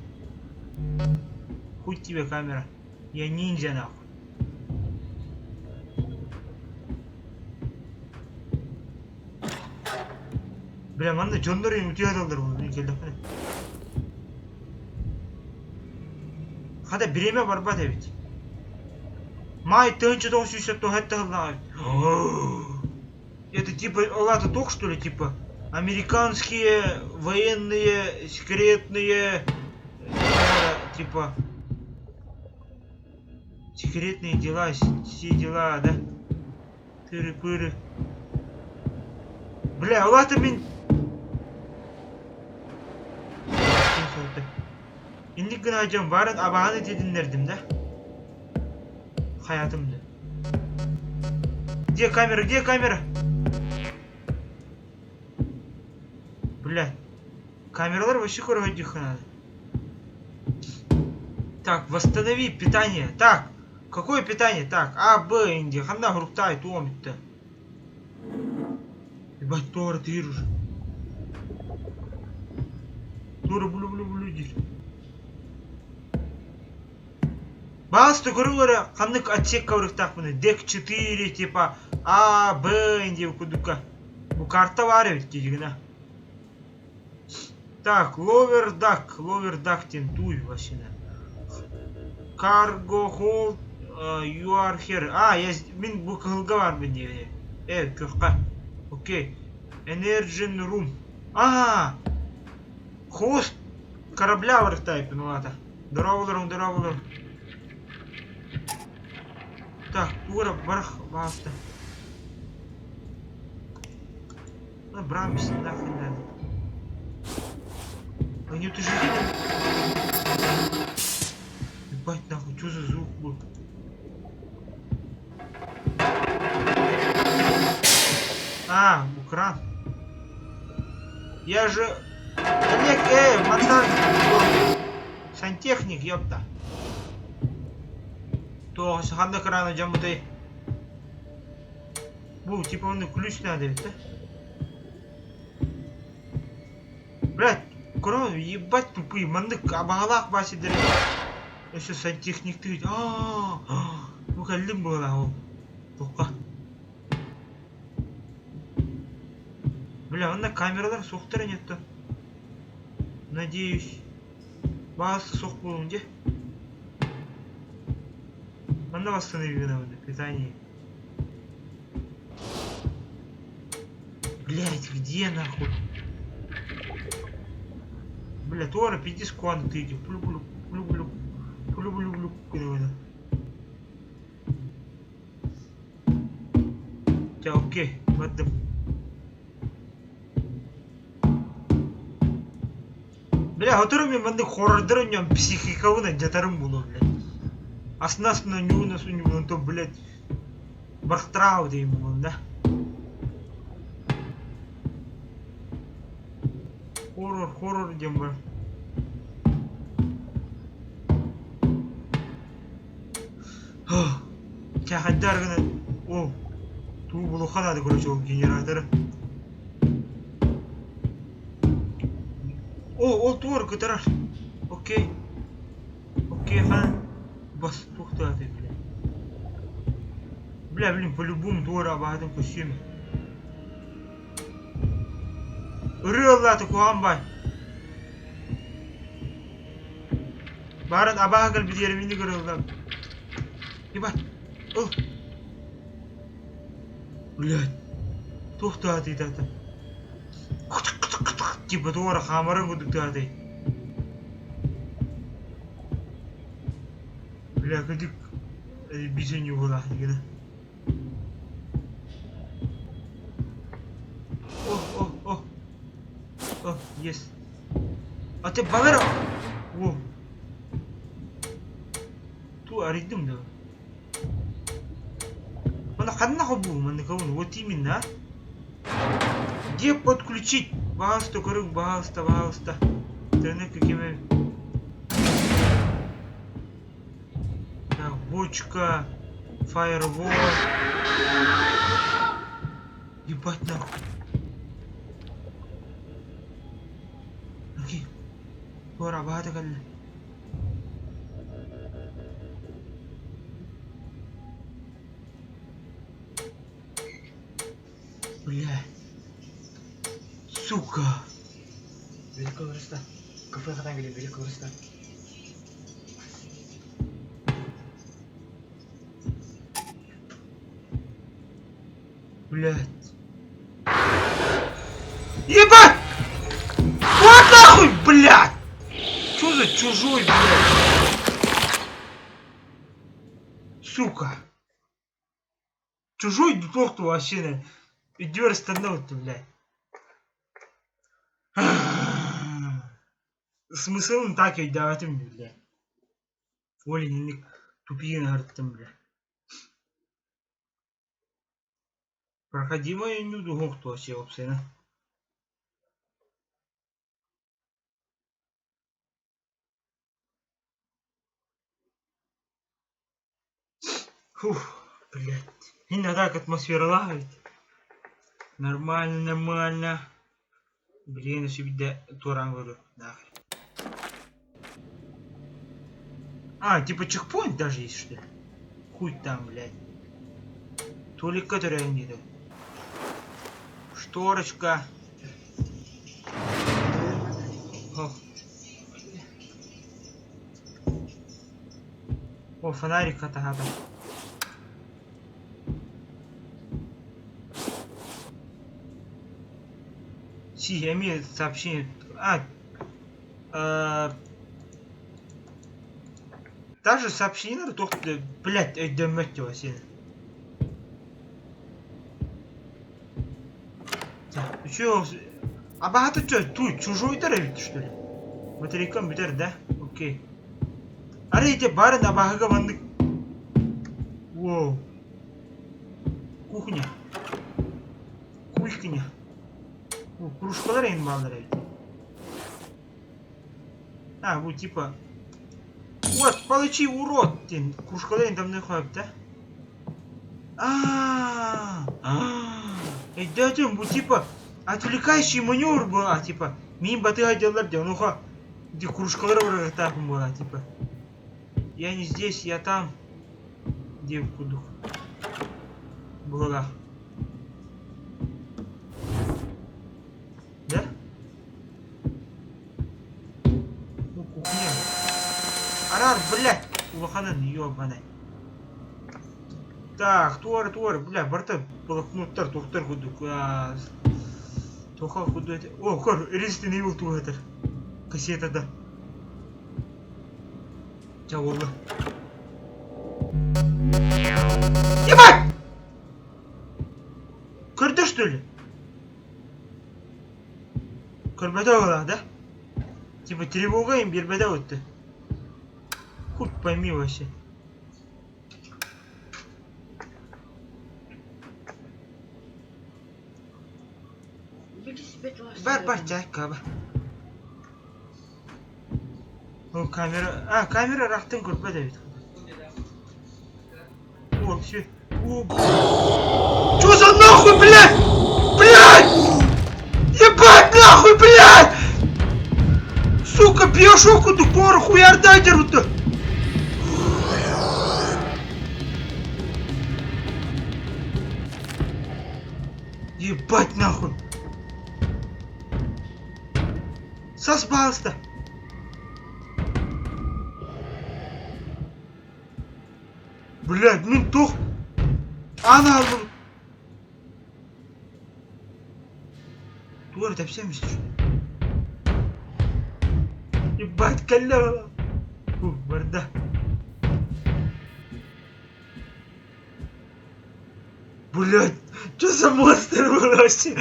Хуй тебе камера. Я ниндзя нахуй. Бля, манна дьоннор утуйа сыталлар буолуо мин кэллэхпинэ. Хата бириэмэ барбат эбит. Маай 1997 сыллааҕы эбит. Это типа ол туох что ли типа американские военные секретные типа секретные дела все дела да тыры-пыры бля ол аата мин Инник гына дьон баарын абаһаны титиннэрдим да хайатым да где камера где камера? Блядь. Камералар вообще көрө надо. Так, восстанови питание. Так, какое питание? Так, А, Б, инди. Ханна хруктай, туом-то. Ебать, туора тыыр уже. Туора блю-блю-блю диир. Баас көрүҥ эрэ ханнык отсекка барыахтаахпыный дек 4 типа А, Б диэн курдукка. Бу карта баар эбит дии Так, ловердак, ловердак диэн тууй машина. Cargo hold you are here. А, я мин бу кыһылга баарбын диэбит. Э, күөххэ. Окей. Energy room. А, хост корабля барыктаайпын улаата. Дорооболоруҥ, дорооболоруҥ. Так, туора барах бааста. Ну, брамс, нахуй надо. Огнетушитель. Ебать нахуй, что за звук был? А, укран. Я же... Олег, монтаж... Сантехник, ёпта. Туох ханна крана дьоммутай? Бу типа онно ключ надо эбит да? Блядь, кроме ебать тупые, маннык абаҕалаах баасидэр өссө сантехниктыы аа бу кэллим буолаа ол туохха Бля, онно камералар суохтар ини оттон. Надеюсь. Баҕас суох буолуҥ дьэ. Манна восстанови надо питание. Блять, где нахуй? Бля, туора пиздец куан ты иди. Плю-плю, плю-плю, плю-плю-плю. Чэ, окей, бардым. Бля, сотору мин маннык хоррордары ньон психикабын алдьатарым буолуо, блядь. Астына-астына ньууна сунньубунан то, блядь, бархтраау диэн буолуом да. Хоррор, хоррор диэн бар. Чэ, хайдах гынан ол туу булуохха наада короче ол генераторы. О, ол туор кытарар. Окей. Окей, хан. Бас туохтаатый, бля. Бля, блин, по-любому туора абаһатын көссүөм. Ырыа ыллаата куһаҕан бай. Баарын абааһы кэлбит иэримини көрөллөр. Ебать, ыл. Блядь, туох тыаһатый тата? Типа туора хаамарын курдук тыаһатый. Бля, кырдьык бизон буолаах гына. О, о, о. О, есть. А ты балар... О. Ту арыйдым да. Манна ханна хобуу манна кабын вот именно. Где подключить? Пожалуйста, көрүҥ, пожалуйста, пожалуйста. Интернет какими... Так, бочка, фаервол. Ебать нахуй. Окей. Туора баата кэллэ. Бля. Сука. Великого Христа. Кафе хатан Великого Христа. Блядь. Ебать! Вот нахуй, блядь! Чё за чужой, блядь? Сука. Чужой туох вообще Идёр станок, блядь. Смыслын так өйдөөтүм, блядь. Ол инник тупиин аһарттым, блядь. Проходимая нюду вообще уопсайынан. Фух, блядь. Инна так атмосфералаах эбит. Нормально, нормально. Билигин өссө биирдэ туораан көрүө нахрен. А, типа чекпоинт даже есть, что ли? Хуй там, блядь. Туалетка төрөөн диэтэ. Шторочка. Ох. О, фонарик хатаһаата. Си, эмиэ сообщение. А, э, даже сообщениелар туох блядь, өйдөммөт диба сен. Үчүгэй абаһата чё, ту чужойдар эбит что ли? Батарейкам бүтэр да? Окей. Арай ити баарын абааһыга маннык Воу. Кухня. Кухня. О, кружкалар эҥин бааллар эбит. А, бу типа Вот, получи, урод! диэн кружкалар эҥин тамнык эбит да? А, өйдөөтүм, бу типа отвлекающий маневр была, типа миин батыга дьаллар дьэ, онуоха ити кружкалары быраҕыахтаахпын буолаа, типа я не здесь, я там диэбит курдук быһыылаах. Да? Бу кухня. Араар, блядь, улаханын, ёбаный. Так, туора, туора, бля, барыта блокноттар, туохтар курдук. Туоха курдук этэ. О, көр, Resident Evil туоһатар. Кассетада. Ча, уолла. Ебать! Көрдө, что ли? Көрбөтө буолаа, да? Типа тревога им биэрбэтэ өттө. Хуй пойми вообще. Бар бар чааккаба. Ол камера, а камера ыраахтан көрбөт эбит. О, все. О, Чё за нахуй, блядь? Блядь! Ебать нахуй, блядь! Сука, пьешок курдук хуярдай дерут. Ебать нахуй! Сас баҕаста. Блядь, мин туох аан аалбын Тугу эрэ тэпсэм истэ Ебать кэллэ барда. Блядь, что за монстр был вообще?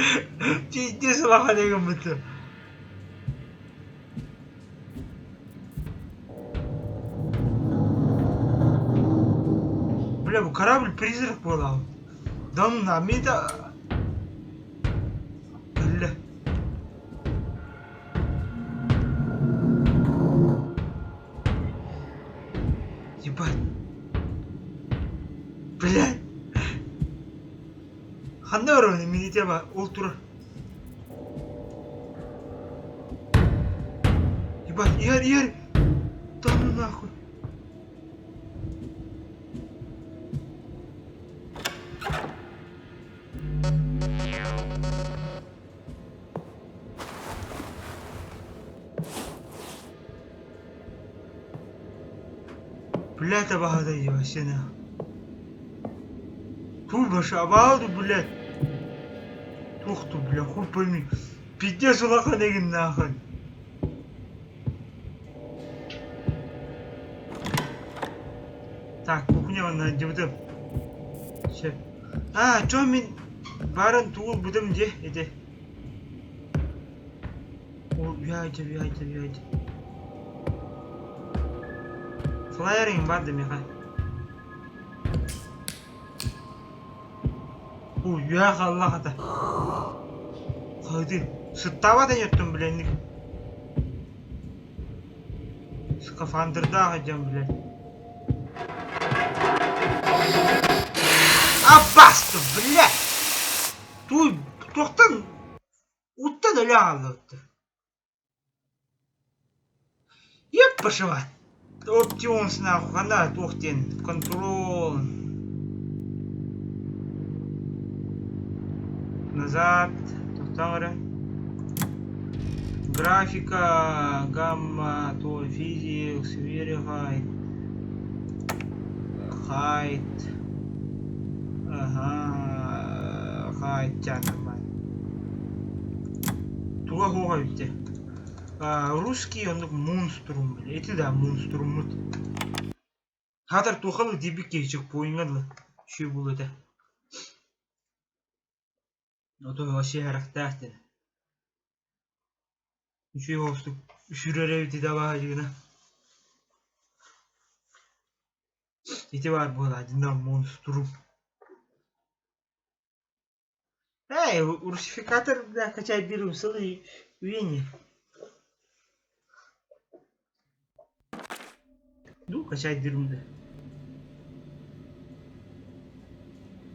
Пиздец улахан гыммыты. Бля, бу корабль призрак буолаҕын. Да ну на да Бля. Ебать. Блядь. Ханна барабын мини тема ол турар. Ебать, иһэр, иһэр. Да ну нахуй. Блядь, абаһыта дии вообще Фу, баша, абаһы блядь. Туох ту, бля, хуй пойми. Пиздец улахан игин нахуй. Так, кухня онно дьыбытым. Сөп. А, чё мин барын тугул бутум дьэ ити. О, үһэ үһэ үһэ Флайеринг бар да миэхэ. О, үһэ хаалла хата. Хайдыы. Сыттаабат ини оттон блин. Скафандрдаах сылдьан блядь. Өлө хааллыбыттар. Еппашева! Оптимус нахуй, ханна туох диэн контрол назад тохтоон эрэ графика гамма то physics verify height ага height ча нормально туга суоҕа эбит Русский оннук монструм бile. Эти да монструммут. Хатар туохалы диэбит киһи чекпоиҥҥа дылы үчүгэй буолуо этэ. Отон вообще харахтаах диэн. Үчүгэй оҕустук үсүрэр эбит ити абааһы дьыгына. Ити баар буолаа дьиннээх монструм. Эй, русификатор бля качайдыыр сылы үйэни. Ну, качайдыырым да.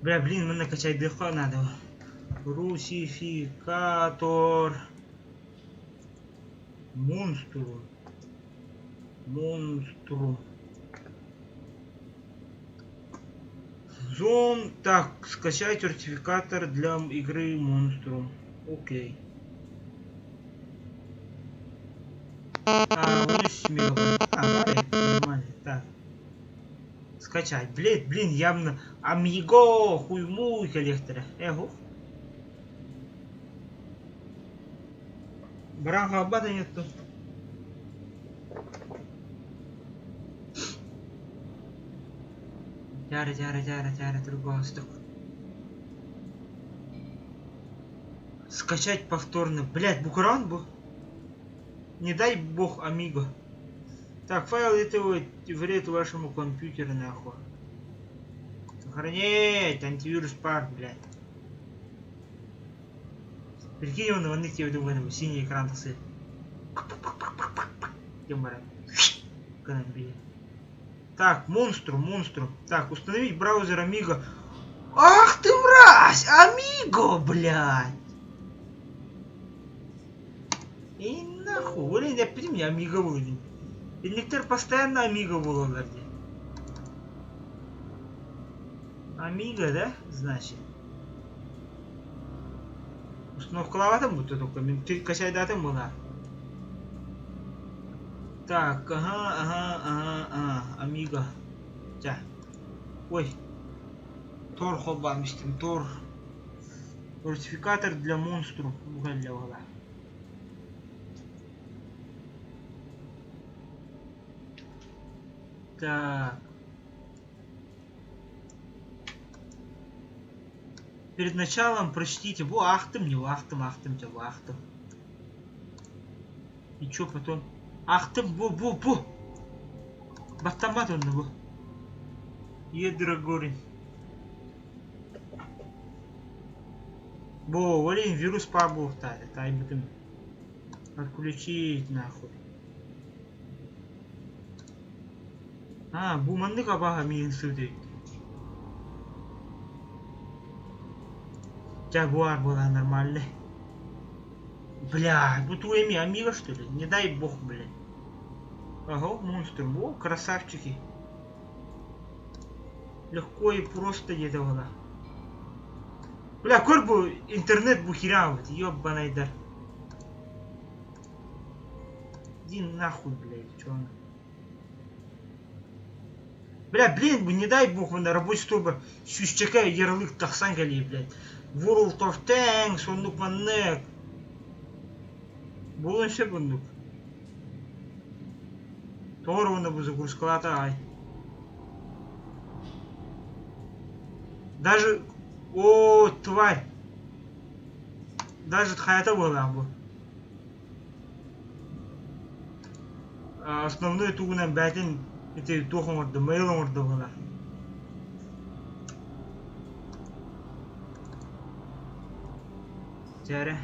Бля, блин, манна качайдыахха надо. Русификатор. Монструм. Монструм. Зон. Так, скачать русификатор для игры Монструм. Окей. А, 8 мегабайт. А, давай, нормально. Так. Скачать. Блин, блин, явно. Амиго, хуймуй коллектора. Эгу. Баран хаалбат нету. Чаара, чаара, чаара, чаара, тургоостук. Скачать повторно. Блять, букуран бу. Не дай бог, амиго. Так, файл этого вред вашему компьютеру, нахуй. Сохранить антивирус парк, блядь. Прикинь, он маннык диэбитин гына синий экран тахсыа. Диэн баран гынан биһи. Так, монструм, монструм. Так, установить браузер Амиго. Ах ты мразь! Амиго, блядь! И нахуй, блин, эппитим я Амиго буолуйдун. Инниктэр постоянно Амиго буолаллар дии. Амиго, да, значит? Установкалаабатым будто только мин качайдаатым буолаа. Так, ага, ага, ага, ага, Амиго. Ча. Ой. Тор холбоон истим, Тор. Русификатор для монстров бу кэллэ буолаа. Так. Перед началом прочтите. Бу аахтым, не аахтым, аахтым, дьэ бу аахтым. И чё потом? Аахтым, бу, бу, бу! Баттаммат онно бу. Едрогорин. Бу, блин, вирус баар буолуохтаах таайбытым. Отключить нахуй. Аа, бу маннык абааһы миигин сыыдыйт. Жагуар была нормальный. Бля, бу тугу эмиэ Амиго что ли? Не дай бог, блядь. Ага, монстр. О, красавчики. Легко и просто где-то была. Бля, көр бу интернет бу херя ёбаный Иди нахуй, блядь, чё она? Бля, блин, не дай бог, на рабочий столбар сүүсчэкэ ярлык тахсан кэлиэ, блядь. World of Tanks, оннук маннык. Буолуон сөп оннук. Тоҕо эрэ уонна бу загрузкалаата аҕай. Даже, о, тварь. Даже хайата быһыылаах бу. Основной тугунан бээтин ити туох оҥордо, mail оҥордо быһыылаах. Дьэ эрэ,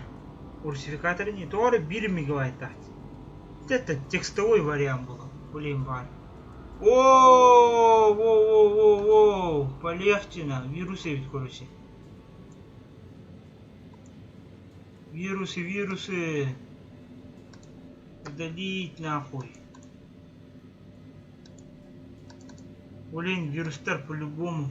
русификатор не тоҕо эрэ биир мегабайттаах Это текстовой вариант был. Блин, бар. О, во, во, во, во, полегче на, вирус эбит, короче. Вирусы, вирусы. Удалить нахуй. Блин, вирустар по-любому.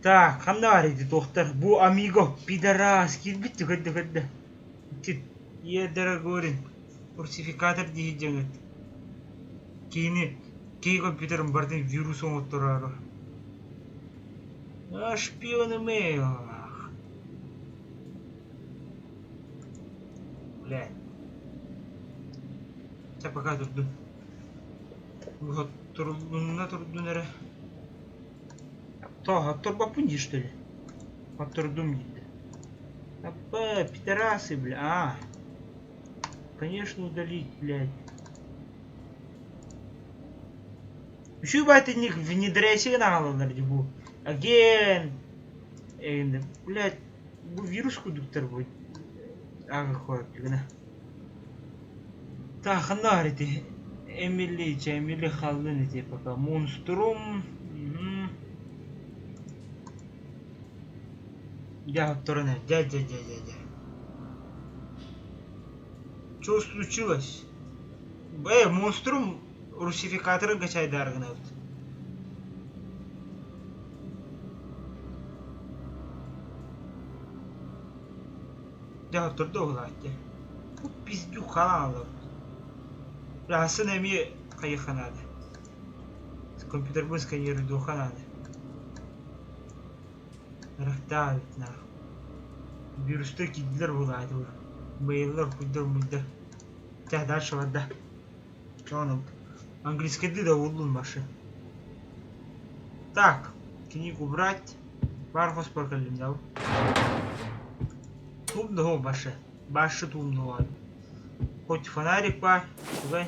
Так, ханна баар ити туохтар? Бу Амиго, пидорас, киирбит көрдө көрдө. Ити е дорогорин, русификатор дии дьаҥыт. Киһини, киһи компьютерын барытын вирус оҥоттороору. А шпион имейлах. Блядь. Чэ, пока турдун. Турдунна турдун эрэ. Тоҕо отторбоппун дии что ли? Оттордум дииллэр. Аппа, пидорасы, бля, а. Конечно, удалить, блядь. Үчүгэй баайтынньык внедряйся аҕалаллар дии бу. Агент, блядь, бу вирус курдуктар бу. Ага гына. Так, ханна баар ити? Эмили, чэ, Эмили халлын ити пока. Монструм. Дьэ, отторун ээ. Дьэ, дьэ, дьэ, дьэ, дьэ. Что случилось? Э, монструм русификаторын качайдаары гынабыт. Дьэ, оттордо уһулаат дьэ. Бу пиздюк хаалабыт. Расын эмиэ хайыха наада. Компьютербын сканируйдуохха наада. Ырахтаах эбит нахуй. Вирустар киирдилэр буолаатылар. Мейллар куйдар-муйдар. Чэ, дальше барда. Ону английскайдыы да уоллун башы. Так, книгу убрать. Бар хоспор кэллим дау. Туум да башы. Башы туум да Хоть фонарик бар, тугай.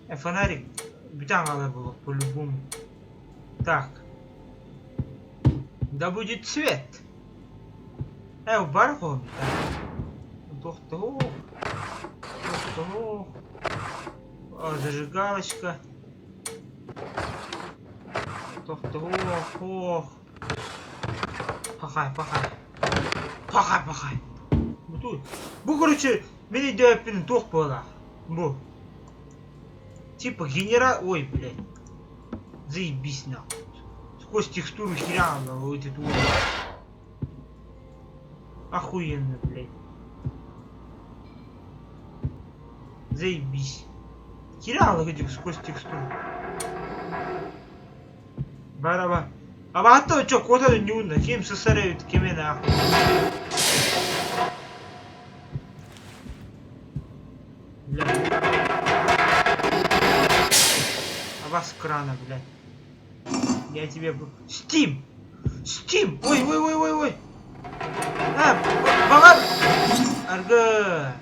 Э, фонарик бүтэн хаалар буолуох по-любому. Так. Да будет свет. Э, бар хоһум Тохтоо. Тохтоо. А, зажигалочка. Тохтоо. Ох. Пахай, пахай. Пахай, пахай. Бу тут. Бу, короче, мин өйдөөппүн туох буолаах. Бу. Типа генера... Ой, блядь. Заебись нахуй. Сквозь текстуру хера она вот эту Охуенно, блядь. Заебись. Хера она этих сквозь текстуру. Бараба. Абаатта чо кота нюнна, ким сысаревит кими нахуй. Бля. Абас крана, блядь. Я тебе... Стим! Стим! Ой, ой, ой, ой, ой! А, баҕар... Аргы...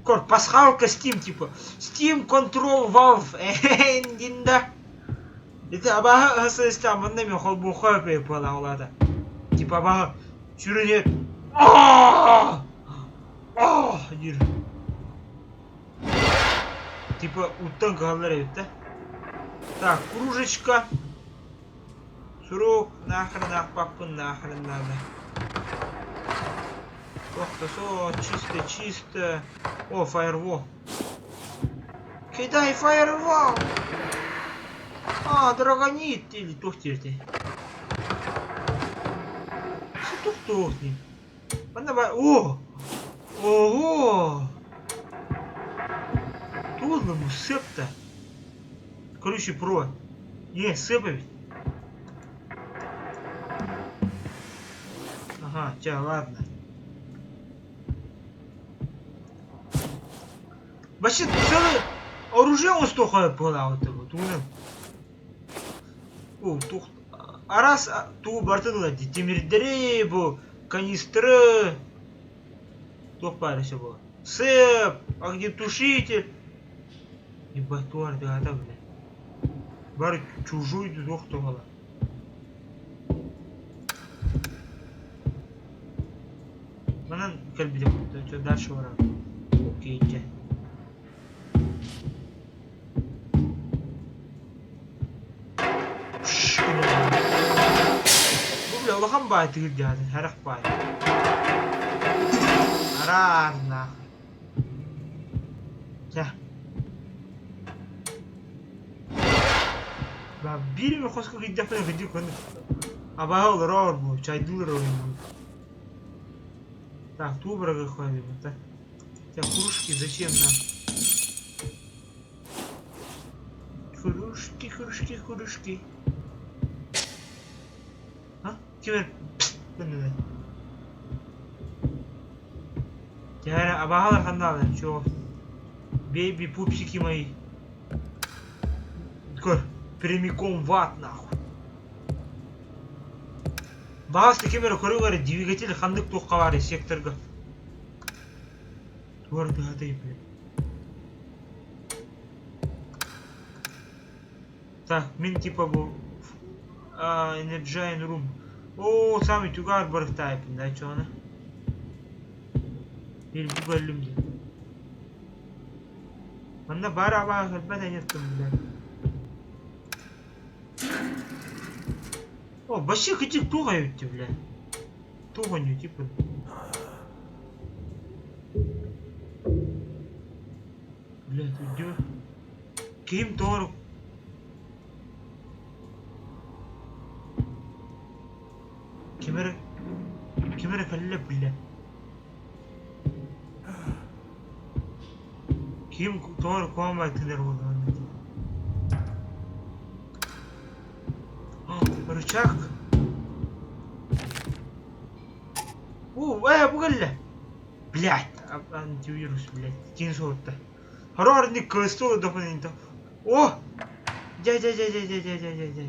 Кор, пасхалка Steam, типа. Steam Control Valve. Эндинда. Это абаһы һсстан манна мен холбуохха буолаҕалаата. Типа абаһы сүрүнэ диир. Типа уттан кыһаллар эбит да. Так, кружечка. Сурук нахрен аахпаппын нахрен надо. Тохтосо, чисто, чисто. О, фаервол. Кидай фаервол! А, драгонит или туох диэтэй. Туох туох дии. Манна ба О! Ого! Туоллум сыпта. Короче, про. Не, сып эбит. Ага, чэ, ладно. Вообще целое оружие оҥостуохха буолаабыт тугунан. О, туох араас тугу барытын ылар дии тимирдэри бу канистры туох баар өссө буолар сып огнетушитель ебать туох ардыгаата бля бары чужой туох туһала манан кэлбитим дальше барабын окей дьэ Улахан баай тыгырдьаатын, харах баай. Араарнаах. Чэ. Биир эмэ хоско киирдэхпинэ кырдьык оннук абааһы олороор бу, чайдыыр оонньуур. Так, тугу бырагыахха так. Так, кружки зачем нам? Кружки, кружки, кружки. А? Ким эрэ гыннылар? Дьэ, абааһылар ханнаалар? Чуо. Бэйби, пупсики мои. Көр, прямиком в ад нахуй. Баҕас ким эрэ көрүҥ эрэ двигатель ханнык туохха баарый секторга. Туора тыһатай блин. Так, мин типа бу Energize Room. Оо, самый түгаар барыктаайпын да чоона. Бил бу кэллим дии. Манна баар абааһы кэлбэт эниэттим бля. О, вообще кытык туох эбитти бля. Туох оонньуу типа. Бля, тут Ким тоҕо Ким эрэ ким эрэ кэллэ бля. Ким тоҕо эрэ куһаҕан тыынар буолла Рычаг. О, бу кэллэ. Блядь, антивирус, блядь, киин суотта. Хороор ник кылыстуу документа. О! Дьэ дьэ дьэ дьэ дьэ дьэ дьэ дьэ дьэ.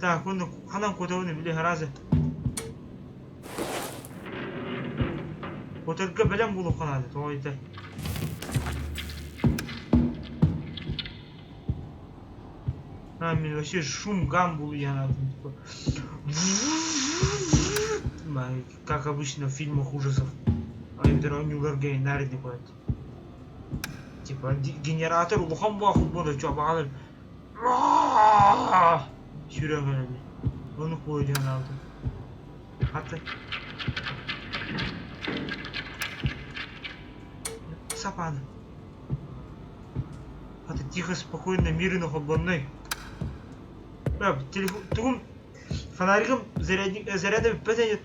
Так, уонна ханан куотабын били араазы. Куотарга бэлэм буолуохха наада, тоҕо диэтэр. А, мен вообще шум гам был я типа. Как обычно в фильмах ужасов. Айдер оонньууларга наар куорат. Типа генератор улахан буолбут буолар чуобаҕалар сүүрэн кэлэллэр. Оннук буолуо диэн санаабытым. Хата Сапааны. Хата тихо, спокойно, мирно холбонной. Телефон тугум фонаригым зарядник заряда бүппэт ини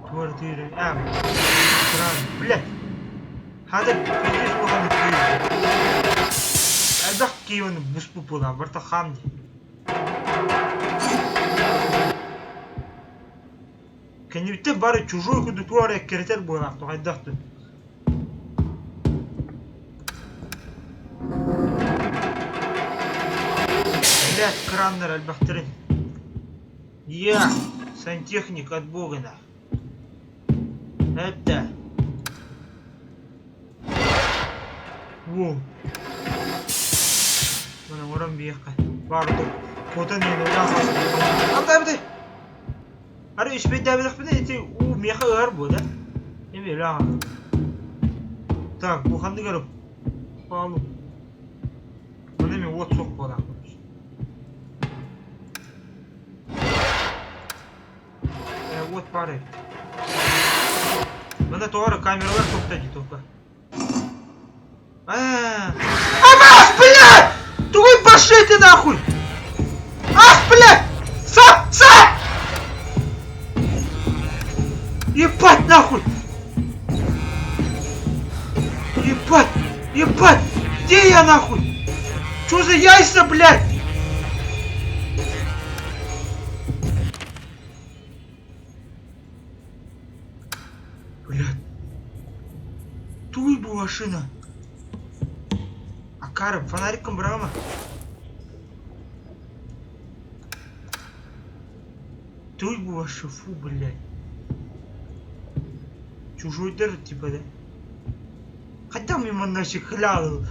Квартира. А, кран. Блядь. Хата пиздец улахан киһи. Элбэх киһини буспут буолан барыта хаан дии. Кэннибиттэн бары чужой курдук туох эрэ эккирэтэр буолаах хайдах да. Блядь, краннар элбэхтэрин. Я сантехник от бога нах. Это. Во. Мана оҥорон биэххэ. Баар куотан иһэн Ата Ары үспэйдээбэтэхпинэ ити уу миэхэ ыар буо да? Эми өлө Так, бу ханнык эрэ палу. Маны эми уот суох буолаах вот баар эбит. Маны тоҕо эрэ камералар суохта дии только. Аа! Ах, блядь! Тугуй пошли ты нахуй! Ах, блядь! Са! Са! Ебать нахуй! Ебать! Ебать! Где я нахуй? Чё за яйца, блядь? Блядь. Туй бу машина. Акары, фонариком бырама. Туй бу вашу, фу, блядь. Чужой дыр, типа, да? Хотя мимо наших хлял.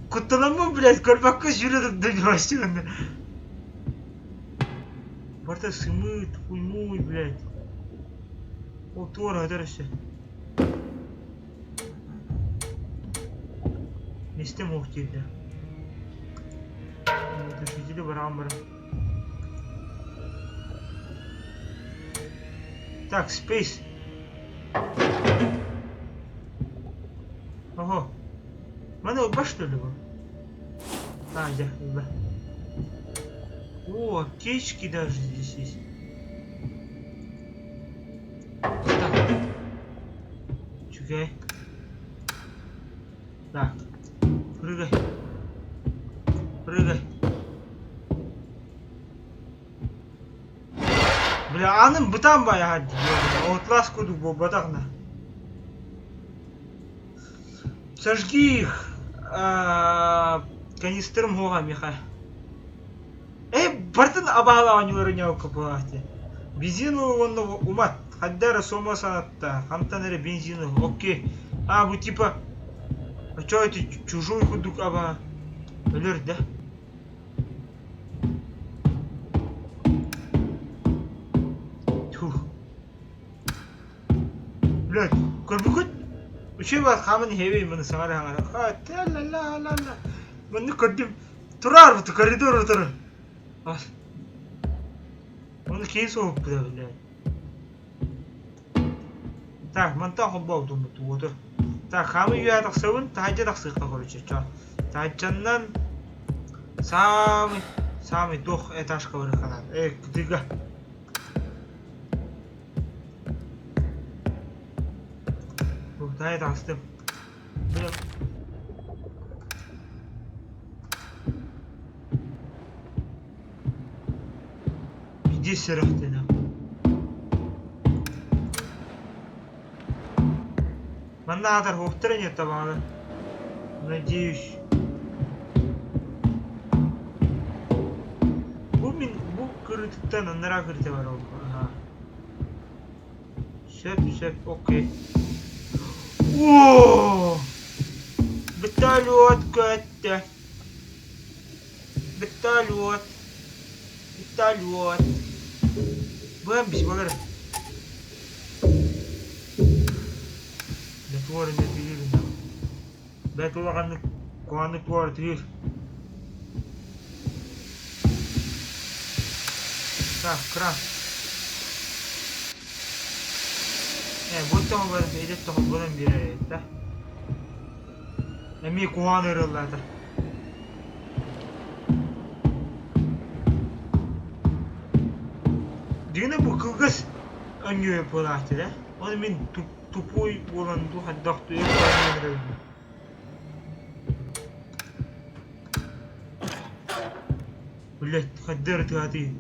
Куттанаммын, блядь, көрбөккө сүүрэ турдун машинаны. Барыта сымыыт, хуймуй, блядь. Ол туора өтөр өссө. Миэстэ муох диирдэ. Тушители быраҕан баран. Так, space. Ого. Маны ылба что ли бу? А, дьэ, ылла. О, аптечки даже здесь есть. Так. Чүгэй. Так. Прыгай. Прыгай. Бля, аным бытаан баайаһар дии. Outlast курдук буолбатах на. Сожги их. Канистрым хуоҕа миэхэ. Э, бартын абаала оонньуулары ньоокко буолаахте. Бензин уонна умат. Ханна эрэ суома санатта. Хантан эрэ бензин Окей. А, бу типа... А чё это чужой курдук аба? Өлөр да? Тух. Блядь, көрбүкүт? Үчүгэй баар хааман иһэбин маны саҥара-саҥара. А, ла-ла-ла-ла. Маннык көрдүм. Тураар бу коридор турар. Ас. Оны киһи соһуппута, блядь. Так, мантан холбообутум уоту. Так, хаамыы үөһэ тахсабын, таһырдьа тахсыахха короче, чё. Таһырдьаннан самый, самый туох этажка барыахха наада. Э, кытыыга. Таһырдьа таҕыстым. Иди сүрэхтэнэ. Манна аатар уохтара нет табаҕына. Надеюсь. Бу мин бу кырыытыттан анараа кырыыта бар ол. Сөп, сөп, окей. О! Вертолет көттө. Вертолет. Вертолет. Быһан бис балар. Бэтуор эмиэ тыыр Бэт улаханнык куһаҕаннык туора тыыр. Так, кран. Э, бу тоҕо эдэр тоҕо биэрэр эбит да. Эмиэ куһаҕан ырыллаата. Дьиҥинэ бу кылгас өнньүө буолааччы да. Ону мин тупой буолан дуу хайдах дуу Блять, хайдах ытыатый?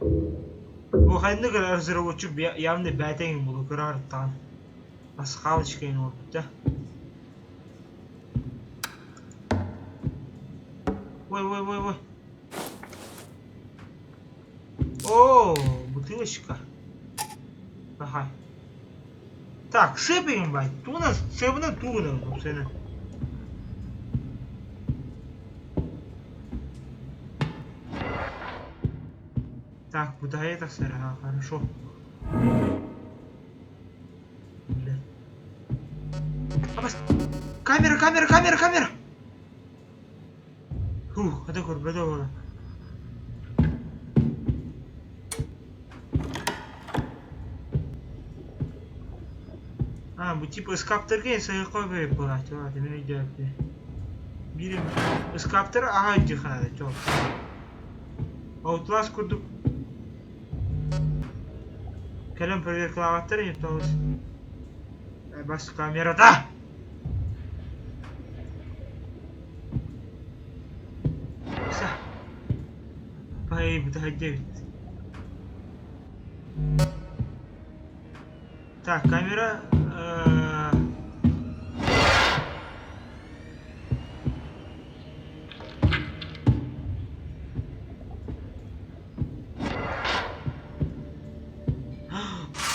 Бу ханнык разработчик явно бэйэтэҥин буолуо кыра-арыттаҕын. Пасхалочка оҥорбут да. Ой, ой, ой, ой. О, бутылочка. Ага. Так, сыпаем, бать. Туна, сыбына туна, сына. Так, куда это, сэр? Ага, хорошо. Камера, камера, камера, камера! Фух, это көрбөтө А, бу типа ыскааптарга сайыкка берип буолааччы, мин өйдөөбүтүм. Биир ыскааптары аһа өйдүөххэ наада, чуол. Outlast курдук кэлэн проверкалаабаттар ини тоҕус. Бас камерата! Пай, бытаһайда эбит. Так, камера...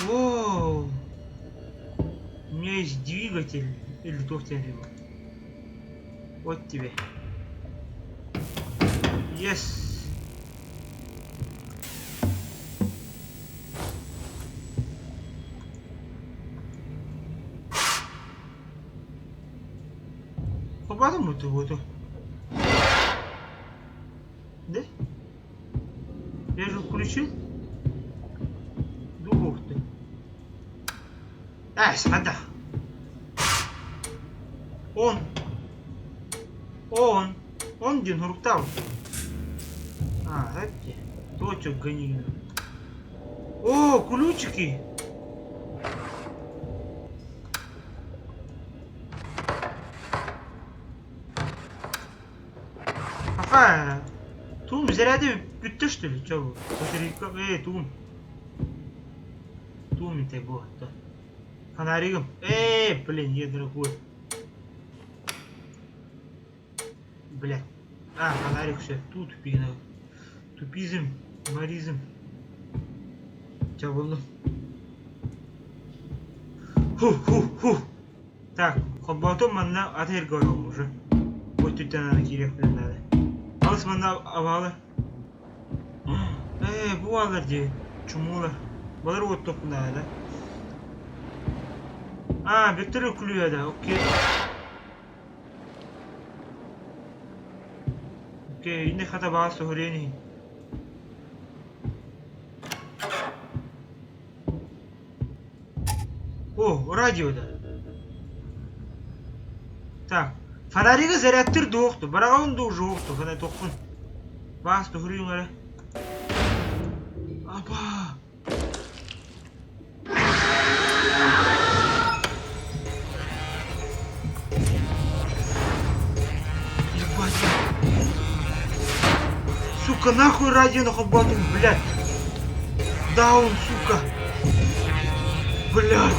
Воу! У меня есть двигатель или его. Вот тебе. Yes. Холбоотум буту буоту. Да? Я же включил. Ух ты. Ай, сада. Он. Он. Он диэн суруктаабыт. А, эти. Точок гони. О, ключики! Аха, тугум заряды бүттэ что ли? Чё бу? Батарейка, эй, тугум. Тугум это было-то. Фонаригом. Эй, блин, я дорогой. Бля. А, фонарик все. Тут тупина. Тупизм, маризм. Чэ буллум. Ху-ху-ху. Так, холбоотум манна аты эргэ уже. Өттүттэн аны киириэхпин наада. Алыс манна абаалар. Ээ, бу бааллар дии. Чумуулар. Балар уоттуохпун наада. А, вертолет күлүө да, окей. Окей, инде хата баа соһуруйан иһин. О, радио да. Так, фонаригы зарядтыр дуохту, бараҕын дуу жуохту, фонарь тохпун. Баас туһуруйуҥ эрэ. Апа! Ебать. Сука, нахуй радио холботум, блядь. Даун, сука. Блядь.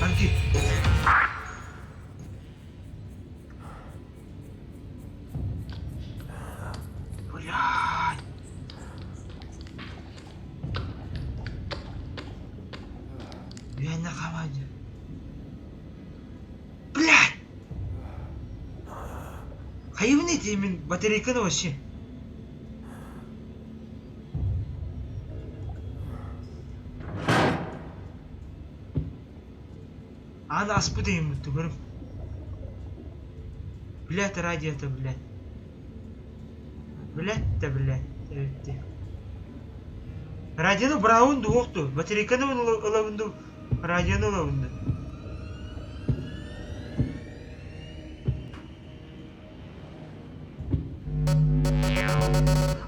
Анки. Блядь. Үөннэ хамаанньа. Блядь! Хайыбын ити мин батарейканы вообще. Ааны аспыт иһин көрүм. Блядь, радио-то, блядь. Блядь да блядь, эбитти. Радиону быраабын дуох дуу, батарейканы ылабын дуу, радиону ылабын дуу.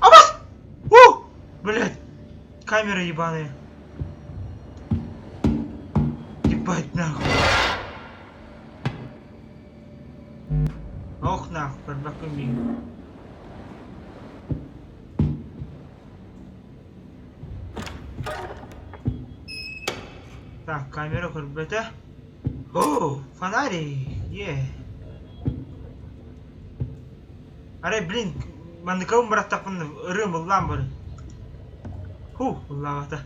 Абас! У! Блядь, камера ебаная. Ебать нахуй. Ох нахуй, көрбөккүн миигин. Так, камера көрбөтө. О, фонарик, е. Арай, блин, манныкабын бырахтахпын ырыам ыллаан бары. Фу, ыллаабата.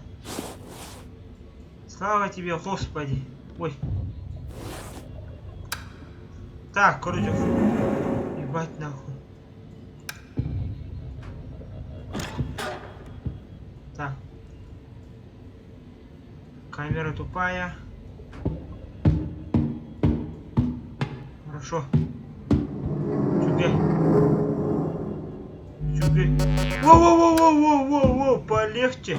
Слава тебе, Господи. Ой. Так, короче. Ебать нахуй. Так. Камера тупая. Хорошо. Чугай. Чугай. Воу-воу-воу-воу-воу-воу, полегче.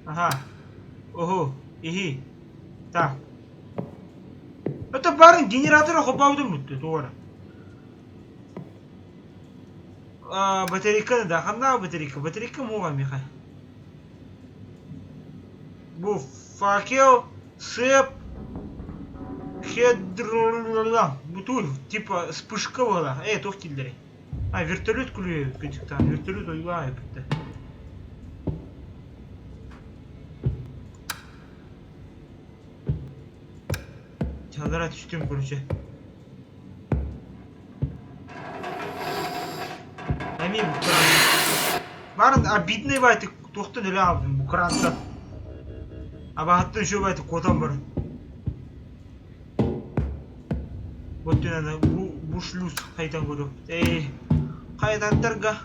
Ага. Ого, иһи. Так. Это барын генератора холбообутум бүттэ туора. А, батарейка да, ханна батарейка? Батарейка муға миха. Бу факел, сып, хедр, бутуй, типа вспышка была. Э, туох киллэрий. А, вертолет күлүө кытыктаан, вертолет ойулаа эбиттэ. Чалдара түстүм, короче. Эмиэ бу кран. Барын обидный байтык туохтан өлө аалбытым бу крантан. Абаһыттан үчүгэй байтык куотан баран. Вот аны бу, бу шлюз хайдан көрүөхпүт. Эй, хайдаттарга.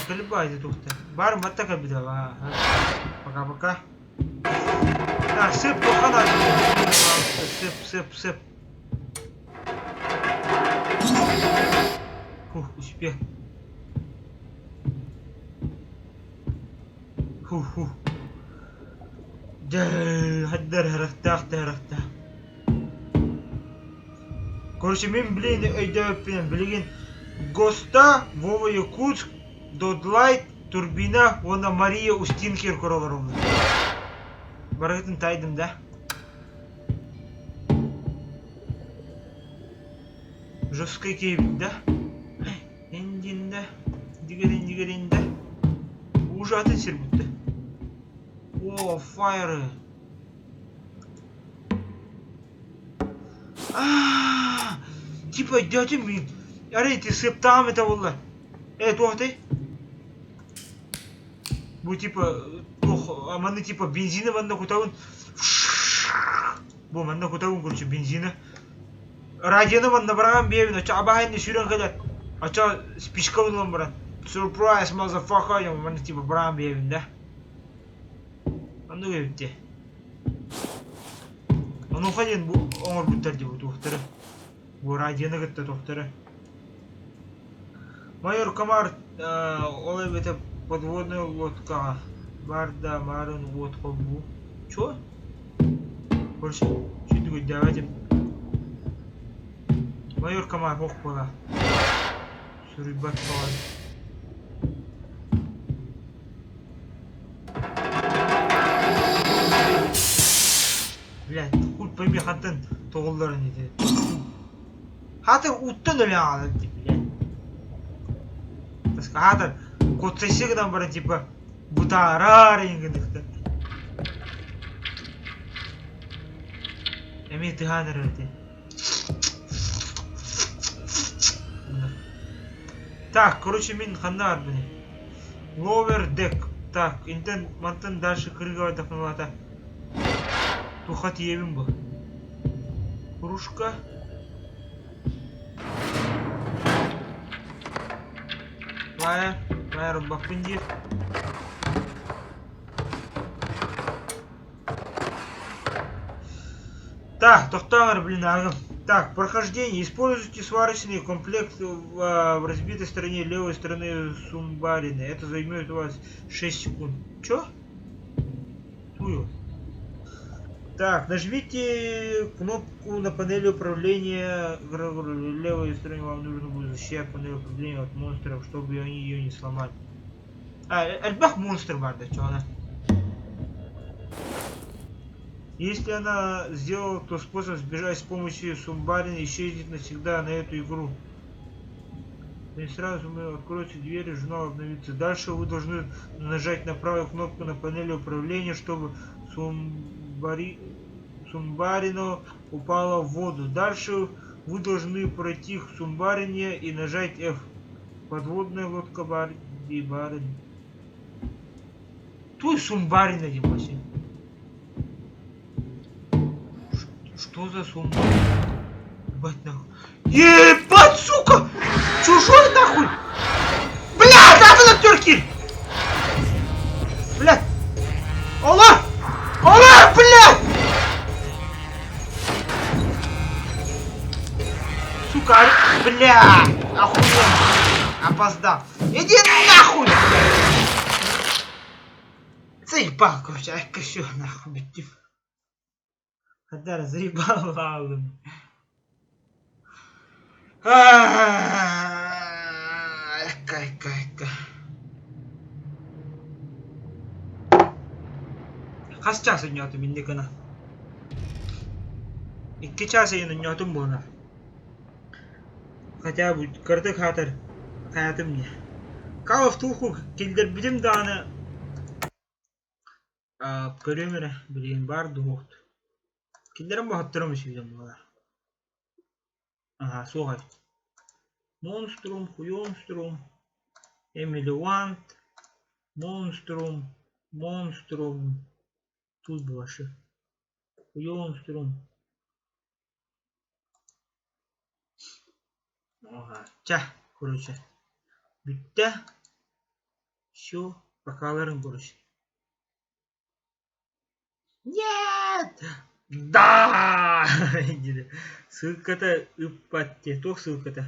Кэлип баайда туохта. Баар батта кэлбитэ. Пока-пока. На, сып, туохха Сып, сып, сып. Фух, успел. Фух, фух. Дьэ, хайдар харахтаах да харахтаах. Короче, мин блин өйдөөбүппүнэн билигин ГОСТа, Вова Якутск, Додлайт, Турбина уонна Мария Устинкер көрө олоробун. Барыгытын таайдым да. Жесткий киһибит да. Эндинде, дигерин дигеринде. Уже атын сир бүттэ. О, фаеры. Аа, типа өйдөөтүм мин. Арай ити сыаптааҕым этэ буолла. Э, туох этэй? Бу типа туох манна типа бензины манна кутабын. Бу манна кутабын короче бензины. Радионы манна быраҕан биэбин, оччо абаһайны сүүрэн кэлэр. Оччо спичкабын ылан баран. Surprise, motherfucker, манна типа быраҕан биэбин да. Оннук эбит дии. Онуоха диэн бу оҥорбуттар дии бу туохтары. Бу радионы кытта туохтары. Майор Комар ол эбэтэ подводная лодкаҕа баар да маарын уот холбуу. Чё? Короче, сүдү өйдөөбөтүм. Майор Комар ох буола. Суруйбат баҕар. Блядь, хуй пойми хантан тоҕулларын ити. Хаатыр уттан өлө аҕалар дии, блядь. Хаатыр куттайсы гынан баран типа бутаарар гыныктан. Эмиэ тыһаан эрэр ити. Так, короче, мин ханна барбыный? Lower deck. Так, интен мантан дальше кырыга бардахпына Туха тиийэбин бу. Кружка. Флайер. Флайер ылбаппын диир. Так, тохтоон эрэ, блин, ааҕым. Так, прохождение. Используйте сварочный комплект в разбитой стороне левой стороны сумбарины. Это займет у вас 6 секунд. Чё? Тую. Так, нажмите кнопку на панели управления левой стороны. Вам нужно будет защищать панель управления от монстров, чтобы они ее не сломали. А, элбэх монстр баар да, чё она? Если она сделала, то способ сбежать с помощью сумбарина исчезнет навсегда на эту игру. И сразу мы откроются двери, журнал обновится. Дальше вы должны нажать на правую кнопку на панели управления, чтобы сумбари... сумбарино упала в воду. Дальше вы должны пройти к сумбарине и нажать F. Подводная лодка бар... и барин. Туй сумбарина диэн Что за сумбарина? Ебать нахуй. Ебать, сука! Чужой нахуй! Блядь, атын өттүгэр Блядь! Олор! Олор, блядь! Сука, бля! Охуенно! Опоздал. Иди нахуй! Заебал, короче, ай, все, нахуй, блядь. Хадар, заебал лалым. Экка, экка, экка. Хас чаас өнньоотум инник гына? Икки чаас ыйын өнньоотум буолар. Хотя бы кыратык аатар хайатым дии. Call of Duty киллэрбитим даҕаны көрүөм эрэ билигин баар дуоһут. Киллэрэн боһотторум үчүгэй буолар. Аһаа суох эбит. Монструм, хуёнструм, Эмили Уант, Монструм, Монструм, тут больше. Хуёнструм. Чэ, короче, бүттэ. Всё, пока короче. Нет! Да! диде. Ссылката ыппат диye. Туох ссылката?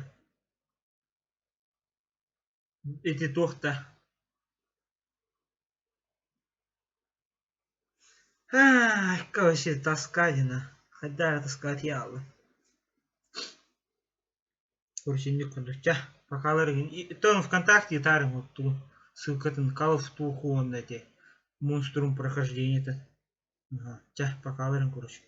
Ити туох да? Короче, тоска дина. Хайдах тоска тиийэ Короче, инник курдук. Чэ, покаларыгын. Тон ВКонтакте таарыҥ оттугун. Ссылкатын Call of Duty уонна ити Монструм прохождениета. Ага. Чэ, покаларын, короче.